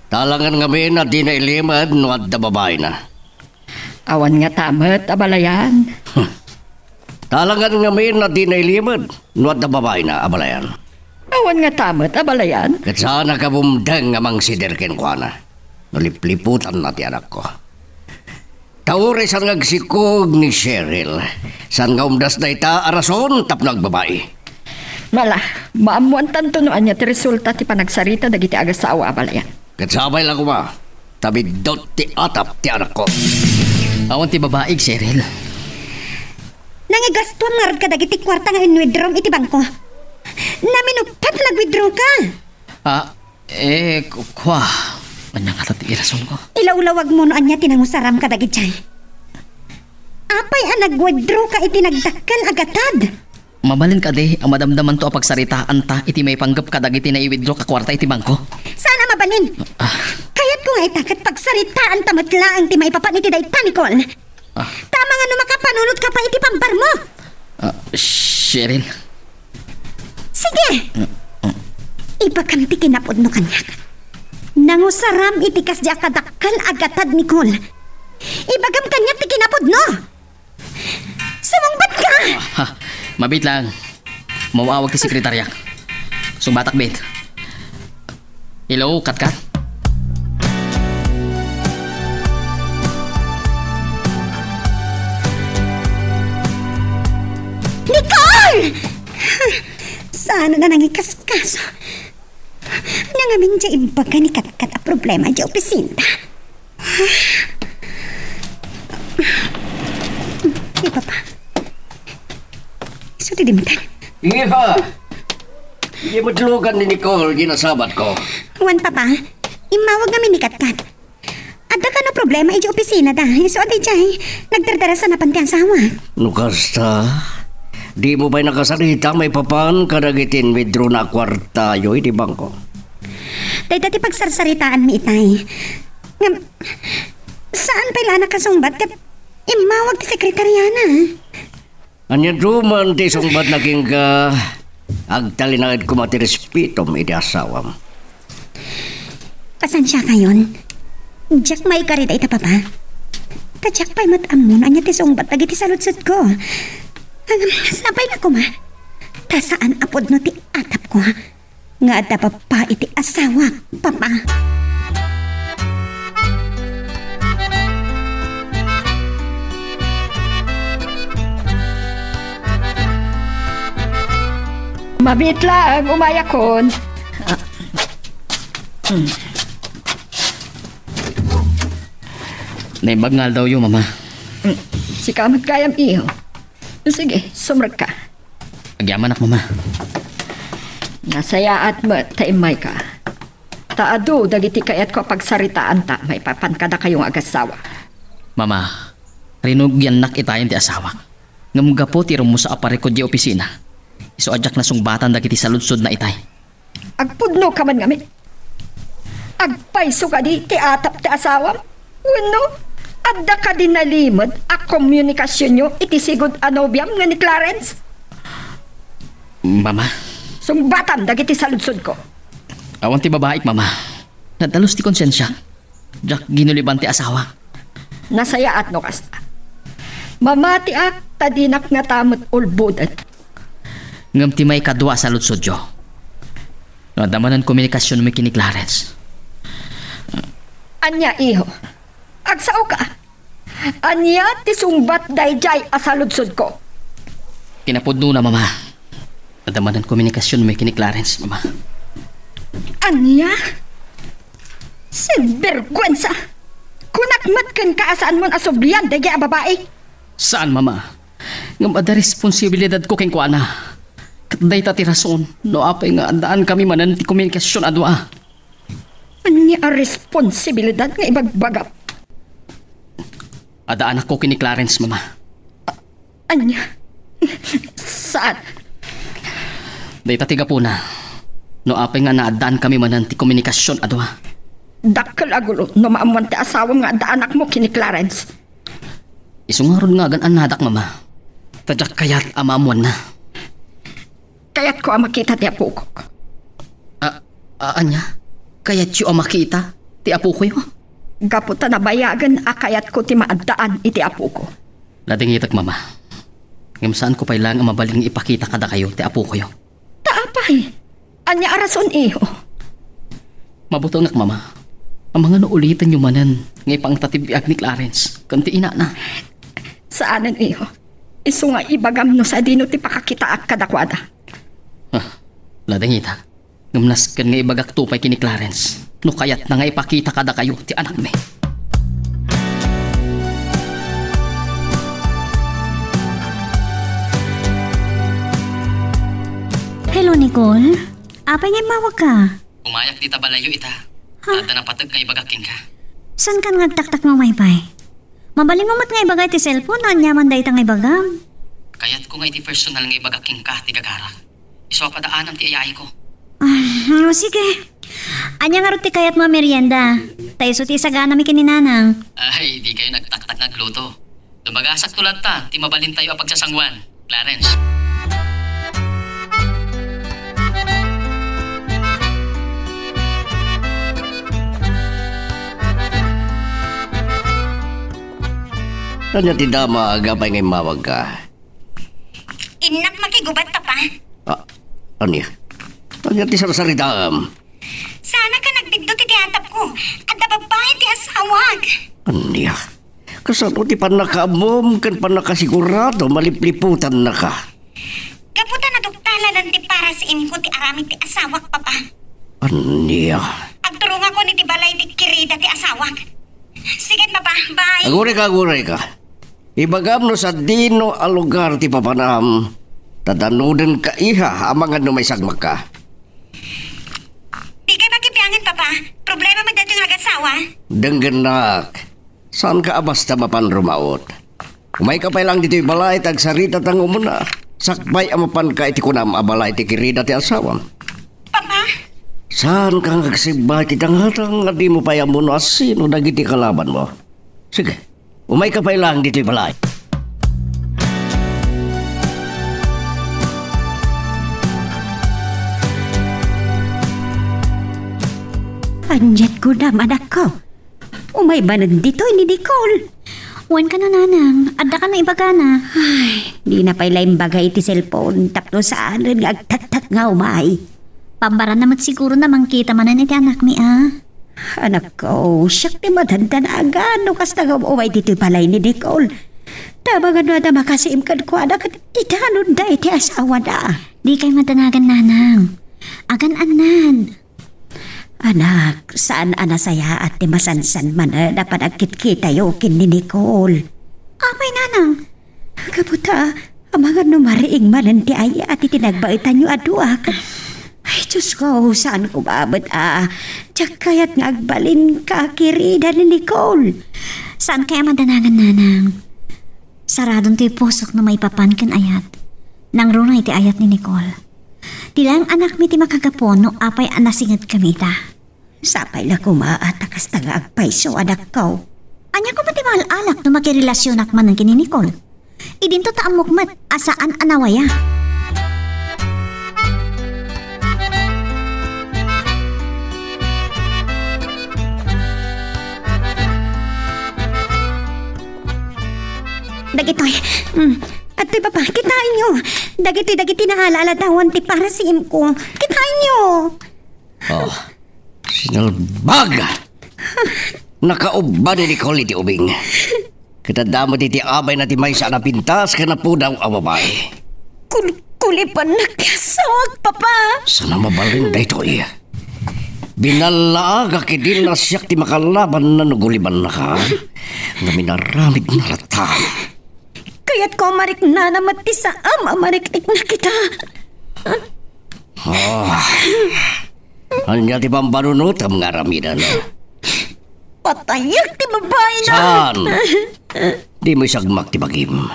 Talagan ngamin a dina ilimed no adda babaina. Awan ngata met, abalayan. Talagan ngamin a dina ilimed no adda babaina, abalayan. Awan ngata met, abalayan. Ket saanak a bumdeng a mangsider kenkuana no lipliputanna ti anakko. Ta uray saan nga agsikog ni Cheryl, saan nga umdas dayta a rason tapno agbabai. Mala, maammoantanto no ania ti resulta ti panagsarita dagiti agasawa, abalayan. Ket sapay la koma, ta biddut ti atap ti anakko. Awan ti babaig, Cheryl. Nangigastuam ngarud kadagiti kuarta nga in-withdraw iti bangko. Naminuppat la nag-withdraw ka. Ah, eh, ku-, kua. Ania ngata ti irasonko? Ilawlawagmo no ania ti nangusaram kadagiti. Apay a nag-withdraw ka iti nagdakkel a gatad? Mabalin kadi a madamdamanto a pagsaritaanta iti maipanggep kadagiti nai-withdraw a kuarta iti bangko? Saan a Mabalin. Ah. Kayatko nga ita ket pagsaritaanta met laeng ti maipapan iti dayta, Nicole. Ah. Ta amangan no makapanunot ka pay iti pambarmo. Ah, Cheryl. Sige. Mm, mm. Ibagam ti kinapudno kaniak. Nangusaram iti kasdi a kadakkel a gatad, Nicole. Ibagam kaniak ti kinapudno. Sumungbat ka! Ah, ha, mabiit lang. Maawag ti sekretariak. Sungbatak, bet. Hello, Katkat? Nicole! Saan na nangikaskaso? Nangamin diay imbaga ni Katkat a problema diay opisina. Ni Papa. Isu ti dimteng. Iha! Di matlugan ni Nicole, ginasabat ko. Wen, Papa, immawag ngamin ni Katkat. Adda kano problema idiay opisina da. Isu a daydiay, nagdardarasa na pan ti asawa. No kasta, di mo pay nakasarita maipapan kadagiti inwithdraw na a kuartayo iti bangko? Dayta ti pagsarsaritaanmi itay. Ngem, saan pay la a nakasungbat ket immawag ti sekretariana. Ania duman ti sungbatna kenka, agtalinaed koma ti respetom iti asawam. Pasensiakayon. Diak maikari dayta, Papa. Ta diak pay met ammo no ania ti sungbat dagiti saludsodko. Ngem, saan pay la koma. Ta saan a pudno ti atapko. Nga adda babbai iti asawak, Papa. Mabiit laeng, umayakon. Ah. Hmm. Naimbag nga aldawyo, Mama. Hmm. Sika met gayam, iho. Sige, sumrekka. Agyamanak, Mama. Nasayaat met ta immayka. Ta adu dagiti kayatko a pagsaritaanta maipapan kadakayo nga agassawa. Mama, rinugiannak itayen ti asawak. Ngem gapu ti rumusa a parikut diay opisina, isu a diak nasungbatan dagiti saludsodna itay. Agpudnoka man ngamin. Agpayso kadi ti atap ti asawam? Wenno, adda kadi nalimed a komunikasionyo iti sigud a nobiam nga ni Clarence? Mama. Sungbatam dagiti saludsodko. Awan ti babaik, Mama. Nadalus ti konsensiak. Diak ginuliban ti asawak. Nasayaat no kasta. Mamatiak ta dinak ngata met ulboden. Ngem ti maikadua a saludsodyo, no adda manen komunikasionmi ken ni Clarence. Ania, iho? Agsaoka? Ania ti sungbat daydiay a saludsodko? Kinapudnona, Mama. Adda manen komunikasionmi ken ni Clarence, Mama. Ania? Sinberguensa! Kunak met kenka a saanmon a sublian daydiay a babai. Saan, Mama. Ngem adda responsibilidadko kenkuana. Ket dayta ti rason no apay nga addaankami manen ti komunikasion a dua. Ania a responsibilidad nga ibagbagam? Adda anakko ken ni Clarence, Mama. Ania? Saan? Dayta ti gapuna no apay nga naaddaankami manen ti komunikasion a dua. Dakkel a gulo no maammuan ti asawam nga adda anakmo ken ni Clarence. Isu ngarud nga agan-annadak, Mama. Ta diak kayat a maammuanna. Kayatko a makita ti apokok. A, a, ania? Kayatyo a makita ti apokoyo? Gapu ta nabayagen a kayatko ti maaddaan iti apoko. Nadingitek, Mama. Ngem saanko pay laeng a mabalin nga ipakita kadakayo ti apokoyo. Ta apay? Ania a rason, iho? Mabutengak, Mama. Amangan no ulitenyo manen nga ipangta ti biag ni Clarence ken ti inana. Saanen, iho. Isu nga ibagam no sadino ti pakakitaak kadakuada. Ah, nadingitek. Ngem nasken nga ibagakto pay ken ni Clarence no kayatna nga ipakita kadakayo ti anakmi. Hello, Nicole. Apay nga immawagka? Umayak dita balayyo ita. Ha? Adda napateg nga ibagak kenka. Saankan nga agtaktakngaw maypay? Mabalinmo met nga ibaga iti cellphone no aniaman dayta nga ibagam. Kayatko nga iti personal nga ibagak kenka ti gagarak. Isu a padaanam ti ayayko. Ah, sige. Ania ngarud ti kayatmo a merienda? Ta isu ti isaganami ken ni Nanang. Ay, dikayo nagtaktak nga agluto. Lumagasakto latta ti mabalintayo a pagsasanguan, Clarence. Ania ti dama, apay nga immawagka? Innak makigubat, Papa. Ah, ania? Ania ti sarsaritaam? Saan ka nagbiddut iti atapko? Adda babbai ti asawak. Ania? Kasano ti pannakaammom ken pannakasigurado malipliputannaka? Gapu ta naduktalan ti parasiimko ti aramid ti asawak, Papa. Ania? Agturongakon iti balay ti kirida ti asawak. Sige, Papa. Bye. Agurayka, agurayka. Ibagam no sadino a lugar ti papanam. Ta danonka, iha, amangan no maisagmakka. Dikay makibiangan, Papa. Problema met daytoy nga agasawa. Denggennak. Saanka a basta mapan rumaut. Umayka pay laeng ditoy balay ta agsaritata nga umuna. Sakbay a mapanka iti kunam a balay ti kirida ti asawam. Papa? Saanka nga agsigbay iti tangatang nga dimo pay ammo no asino dagiti kalabanmo. Sige, umayka pay laeng ditoy balay. Ania't kunam, anakko? Umay manen ditoy ni Nicole. Wen kano, Nanang, adda kano ibagana. Ay, dina pay la imbaga iti cellphone tapno saanen nga agtaktak nga umay. Pambaranna met siguro a mangkita manen iti anakmi a. Anakko, siak ti madandanagan no kasta nga umay ditoy balay ni Nicole. Ta amangan no adda makasiim kenkuana ket idanonda iti asawana. Dikay madanagan, Nanang. Agan-annan. Anak, saan a nasayaat ti masansan manen a panagkitkitayo ken ni Nicole. Apay, Nanang? Gapu ta, amangan no mariing manen ti ay-at iti nagbaetanyo a dua. Ay, Diyos ko, saan ko met a, diak kayat nga agbalin ka a kirida ni Nicole. Saan kaya madanagan, Nanang? Saradon ti pusok no maipapan ken ayat. Nangruna iti ayat ni Nicole. Ti laeng anakmi ti makagapu no apay a nasingetkami ita. Sapay la koma a ta kasta nga agpayso, anakko. Ania koma ti maal-alak no makirelasionak manen ken ni Nicole? Idinto ta ammok met a saan a nawaya. Dagitoy, mm, adtoy, Papa, kitaenyo. Dagitoy dagiti naalalatawan ti parasiimko. Kitaenyo. Oh, sinalbag! Nakaubba ni Nicole iti ubing. Ket adda met iti abayna ti maysa a napintas ken napudaw a babai. Kul-, kulibannak ti asawak, Papa. Saan a mabalin daytoy? Binallaagak idi a siak ti makalabanna no gulibannaka. Ngem inaramidna latta. Kayatko a mariknana met ti saam a mariknana ita. Ah. Ania ti pambanunotam nga aramidem? Patayak ti babaina. Saan? Dimo isagmak ti bagim.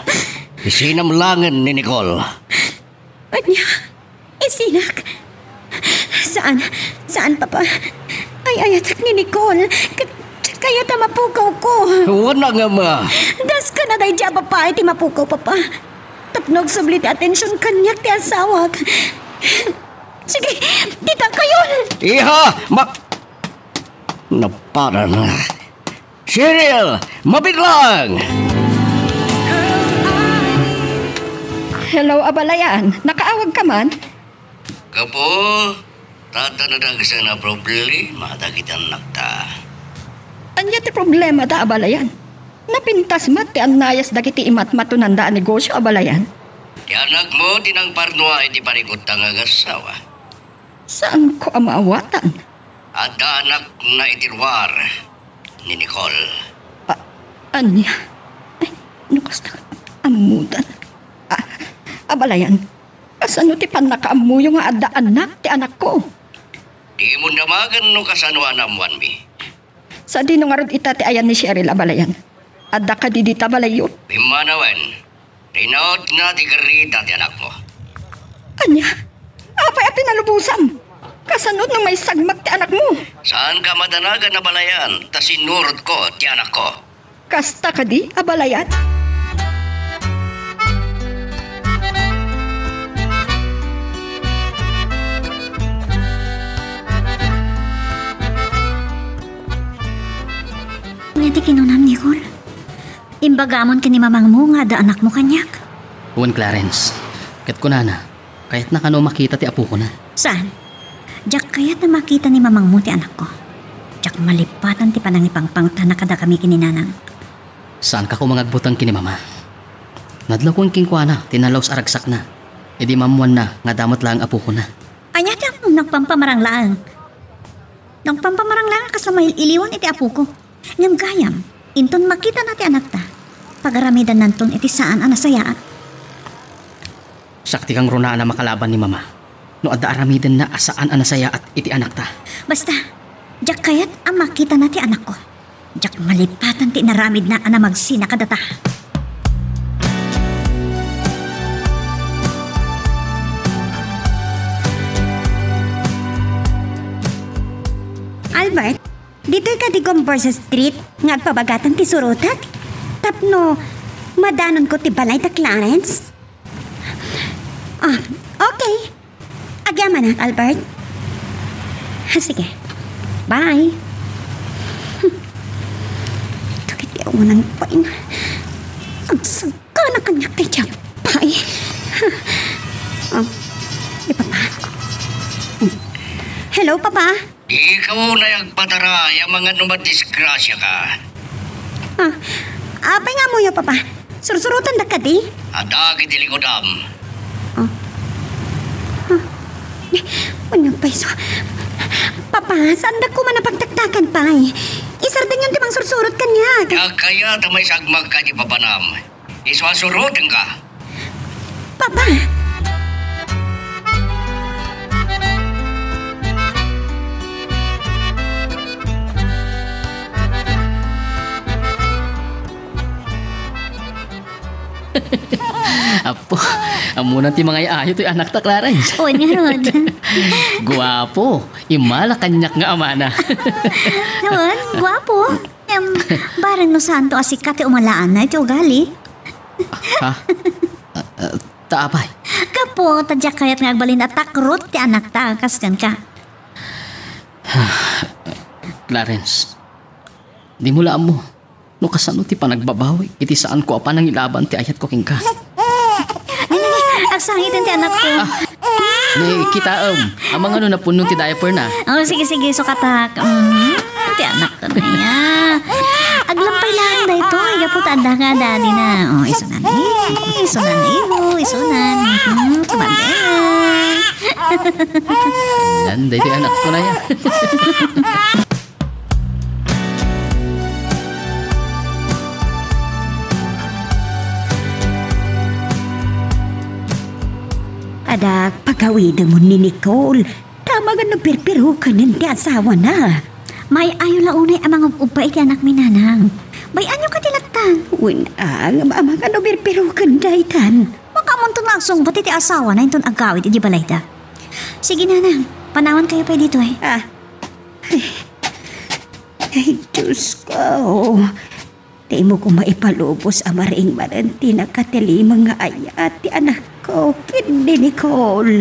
Isinam laengen ni Nicole. Ania? Isinak? Saan? Saan, Papa? Ay-ayatek ni Nicole. Ket, ket kayat a mapukawko. Wen a ngem. Dasken a daydi a babai ti mapukaw, Papa. Tapno agsubli ti atension kaniak ti asawak. Sige, dita kayon! Iha! Ma-, naparan. Cheryl, mabitlang! Hello, abalayan. Nakaawag ka man? Gapu, ta adda nadagsen a problema dagiti annakta. Ania ti problemada, abalayan? Napintas met ti annayas dagiti imatmatonanda a negosio, abalayan. Ti anakmo ti nangparnua iti parikutta nga agassawa. Saanko a maawatan? Adda anakna iti ruar ni Nicole. A-, ania? Ay, no kasta, ammodan. A-, abalayan, kasano ti pannakaammoyo nga adda annak ti anakko? Dimo damagen no kasano a naammoanmi. Sadino ngarud ita ti ayan ni Cheryl, abalayan? Adda kadi dita balayyo? Pimmanawen, rinautna ti karita ti anakmo. Ania? Apay a pinalubosan? Kasano no maisagmak ti anakmo? Saanka madanagan a balayan, ta sinurotko ti anakko. Kasta kadi a balayan? Ania ti kinunam, Nicole? Imbagamon ken ni mamangmo nga adda anakmo kaniak? Wen, Clarence. Ket kunana, kayatna kano makita ti apokona. Saan? Diak kayat a makita ni mamangmo ti anakko. Diak malipatan ti panangipangpangtana kadakami ken ni nanang. Saanka koma nga agbuteng ken ni mama? Nadlawko kenkuana ti nalaus a ragsakna. Idi maammoanna nga adda met laeng apokona. Ania ti ammom, nagpampamarang laeng? Nagpampamarang laeng a kasla mail-iliwan iti apoko. Ngem gayam, inton makitana ti anakta, pagaramidannanton iti saan a nasayaat. Siak ti kangrunaan a makalaban ni mama no adda aramidenna a saan a nasayaat iti anakta. Basta, diak kayat a makitana ti anakko. Diak malipatan ti inaramidna a namagsina kadata. Albert, ditoy kadi Converse Street nga agpabagatan ti surotek? Tapno madanonko ti balay da Clarence? Ah, okay. Agyamanak, Albert. Ah, sige. Bye. Dagiti awanan pay nga agsagana kaniak daydiay a babai. Ah, ni Papa. Hello, Papa. Ikaw unay agpataray amangan no madisgrasiaka. Ah, apay nga ammoyo, Papa? Sursurotendak kadi? Adda iti likudam. Ah. Ah. Ania pay isu? Papa, saandak koma a pagtaktakan pay. Isardengyon ti mangsursurot kaniak. Diak kayat a maisagmak kadi papanam. Isu a surotenka. Papa! Apo, ammona ti mangay-ayo toy anakta, Clarence. Wen ngarud. Guapo, immala kaniak nga amana. Wen, guapo. Em, bareng no saanto a sika ti umalaanna iti ugali. Ha? Ah, ah, ta apay? Gapu ta diak kayat nga agbalin a takrot ti anakta kas kenka. Clarence, dimo la ammo no kasano ti panagbabawik iti saanko a panangilaban ti ayatko kenka. Nini, agsangiten ti anakko. Ah, ni kitaem, amangan no napunnon ti diaper na. Oh, sige, sige, sukatak. Mm, ti anakta aya. Aglampay lang daytoy, gapu ta adda nga daddy na. Oh, isunan, eh, isunan, eh, oh, isunan. Mm, tumanda. Nan, daytoy anakko na ya. Adak, pagawidem ni Nicole. Ta amangan no pirpirukanen ti asawana. Maay-ayo la unay a mangub-ubba iti anakmi, nanang. Bay-anyo kadi latta? Wen a, ngem amangan no pirpirukan daytan. Makaamonto nga agsungbat iti asawana inton agawid idi balayda. Sige, nanang, panawankayo pay ditoy. Ah. Ay, Diyos ko. Dimo koma ipalubos a maringmanen ti nakatilimeng nga ayat ti anakko ken ni Nicole.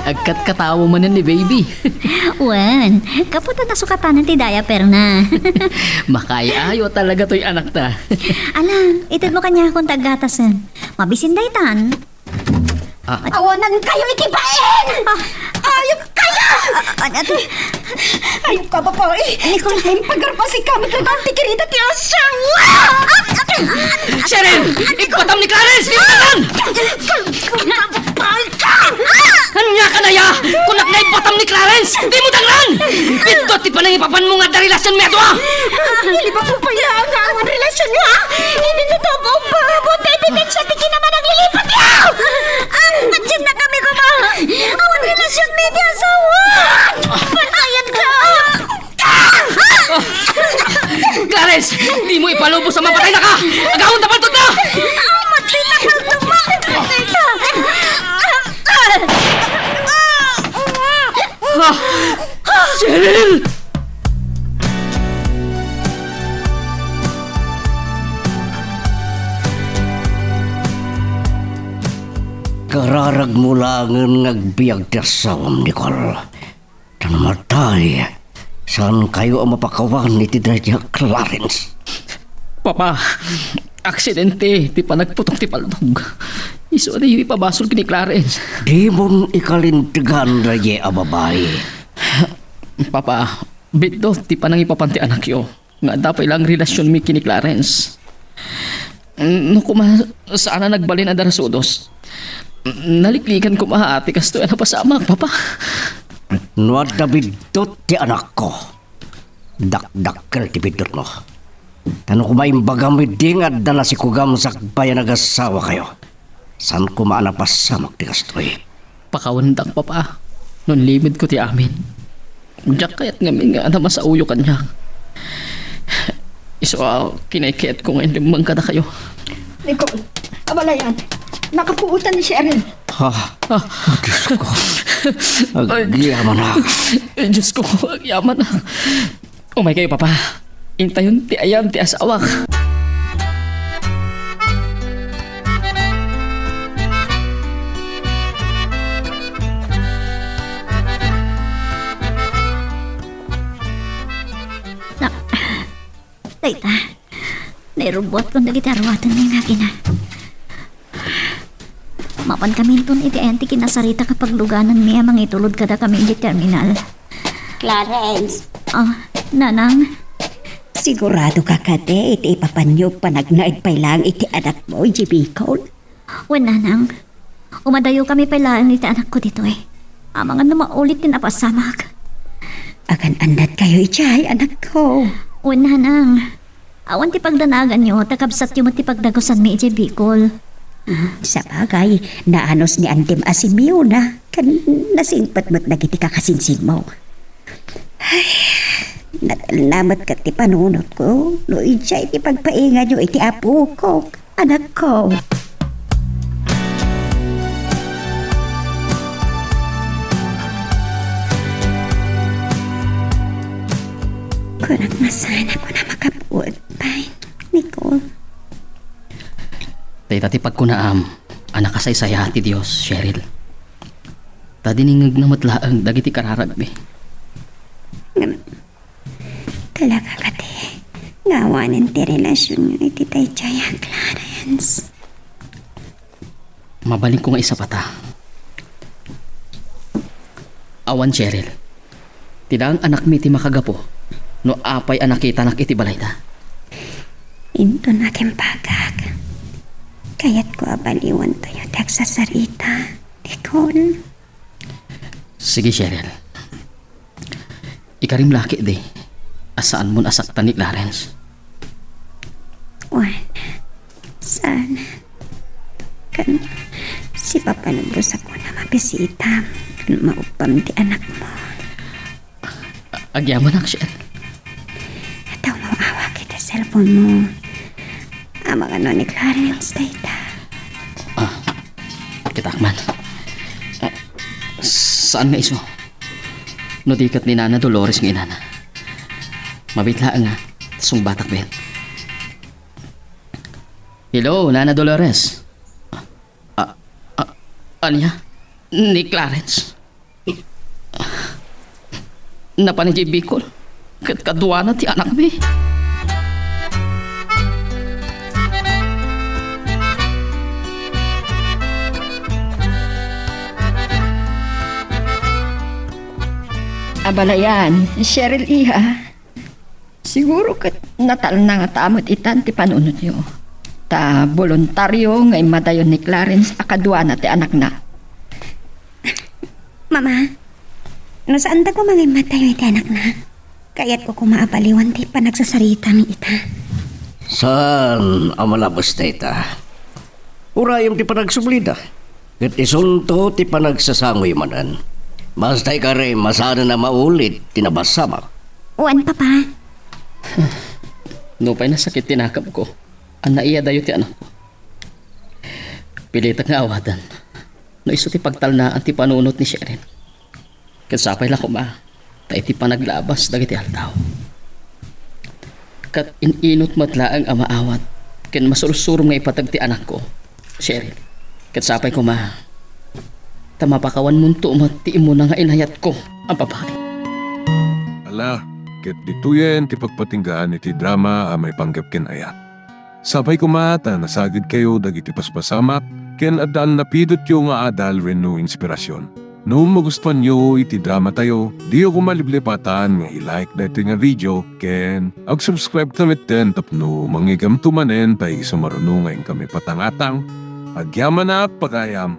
Agkatkatawa manen ni baby. Wen, gapu ta nasukatanen ti diaperna. Makaay-ayo talaga toy anakta. Ala, itedmo kaniakon ti aggatasen. Mabisin daytan. Ah. Awanankayo iti bain! Ah. Ayupkayo! Ah, ah, ate. Ay, kababae! Nicole. Impagarpasika met latta ti kirita ti asawa! Cheryl! Igpatam ni Clarence! Igpatam! Ania ka aya? Kunak nga igpatam ni Clarence! Dimo dangran! Biddut ti panangipapanmo nga adda relasionmi a dua! Ilibakmo pay nga awan relasionyo, ha? Idi no taubong pa, buti ebidensya ti kinamanaglilipatyo! Ah, adiennakami koma! Awan relasionmi ti asawa! Panayanka! Cheryl! Kararagmo laengen nga agbiag ti asawam, Nicole. Ta no matay, saankayo a mapakawan iti daydiay a Clarence. Papa, aksidente ti panagputok ti paltog. Isu a diyo ipabasol ken ni Clarence. Dimon ikalintegan daydiay a babai. Papa, biddut ti panangipapan ti anakyo nga adda pay laeng relasionmi ken ni Clarence. No koma, saan a nagbalin a darasudos. Naliklikan koma ti kastoy a napasamak, Papa. No adda biddut ti anakko, dakdakkel ti biddutmo. Ta no koma imbagam idi nga adda nasikugam sakbay a nagasawakayo, saan koma a napasamak ti kastoy. Pakawandak, Papa, no inlimedko ti amin. Diak kayat ngamin nga adda masaoyo kaniak. Isu a kinaykayatko nga inlemmeng kadakayo. Nicole, abalayan, nakapuotan ni Cheryl. Ha? Ah. Diyos ko. Agyamanak. Diyos ko, agyamanak. Umaykayo, Papa. Intayon ti ayan ti asawak. Na, dayta, nairubbuatkon dagiti aruatenmi nga agina. Mapankaminton iti ayan ti kinasarita a paglugananmi a mangitulod kadakami idiay terminal. Clarence. Ah, Nanang? Sigurado ka kadi iti ipapanyo panagnaed pay laeng iti anakmo idiay Bicol? Wen, Nanang. Umadayokami pay laeng iti anakko ditoy. Amangan no maulit ti napasamak. Agan-annadkayo idiay, anakko. Wen, Nanang. Awan ti pagdanaganyo, ta kabsatyo met ti pagdagusanmi idiay Bicol. Hmm, sabagay, naanus ni Antim a Simeona, ken nasingpet met dagiti kakasinsinmo. Ay, natalna met ket ti panunotko, no idiay ti pagpainganyo iti apok, anakko. Kunak masana, kuna makapuot pay, Nicole. Dayta ti pagkunaam a nakasaysaya ti Dios, Cheryl. Ta diningngegna met laeng dagiti kararagmi. Ngem, talaga kadi nga awanen ti relasionyo iti daydiay a Clarence? Mabalinko nga isapata. Awan, Cheryl. Ti daang anakmi ti makagapu no apay a nakitanak iti balayda. Inton akimbagak, kayatko a baliwantoyo ti agsasarita, Nicole. Sige, Cheryl. Ikarim la ketdi a saanmon a saktan ni Clarence. Wen, saan. Ken, sipapalubosakon a mabisitam ken maubbam ti anakmo. A-, agyamanak, Cheryl. Itaw mo awak iti cellphone mo. Amangan no ni Clarence dayta. Ah, kitak man. Ah, saan nga isu? No di ket ni Nana Dolores nga inana. Mabiit laeng nga, sungbatak ben. Hello, Nana Dolores. Ah, ah, ania? Ni Clarence? Napan idiay Bicol ket kaduana ti anakmi. Abalayan, Cheryl, iha. Siguro ket natalna ngata met itan ti panunotyo. Ta boluntario nga immadayon ni Clarence a kaduana ti anakna. Mama, no saanda koma nga immadayo iti anakna, kayatko koma a baliwan ti panagsasaritam ita. Saan a malabes dayta? Urayem ti panagsublida. Ket isunto ti panagsasangoyo manen. Basta ikarim a saanen a maulit ti napasamak. Wen, Papa. Nupay nasakit ti nakemko, ania adayo ti anakko. Pilitek nga awaten no isu ti pagtalnaan ti panunot ni Cheryl. Ket sapay la koma ta iti panaglabas dagiti aldaw, ket in-inut met laeng a maawat ken masursurom nga ipateg ti anakko, Cheryl. Ket sapay koma ta mapakawanmonto met ti immuna nga inayatko a babai. Ala, ket ditoyen ti pagpatinggaan iti drama a maipanggep ken ayat. Sapay koma ta nasagidkayo dagiti paspasamak ken adda a napidotyo nga adal wenno inspirasyon. No magustuanyo iti dramatayo, diyo koma liplipatan nga i-like daytoy nga video ken ag-subscribe kami ten tapno mangigamto manen ta isu maruno nga inkami patangatang. Agyamanak, pagayam!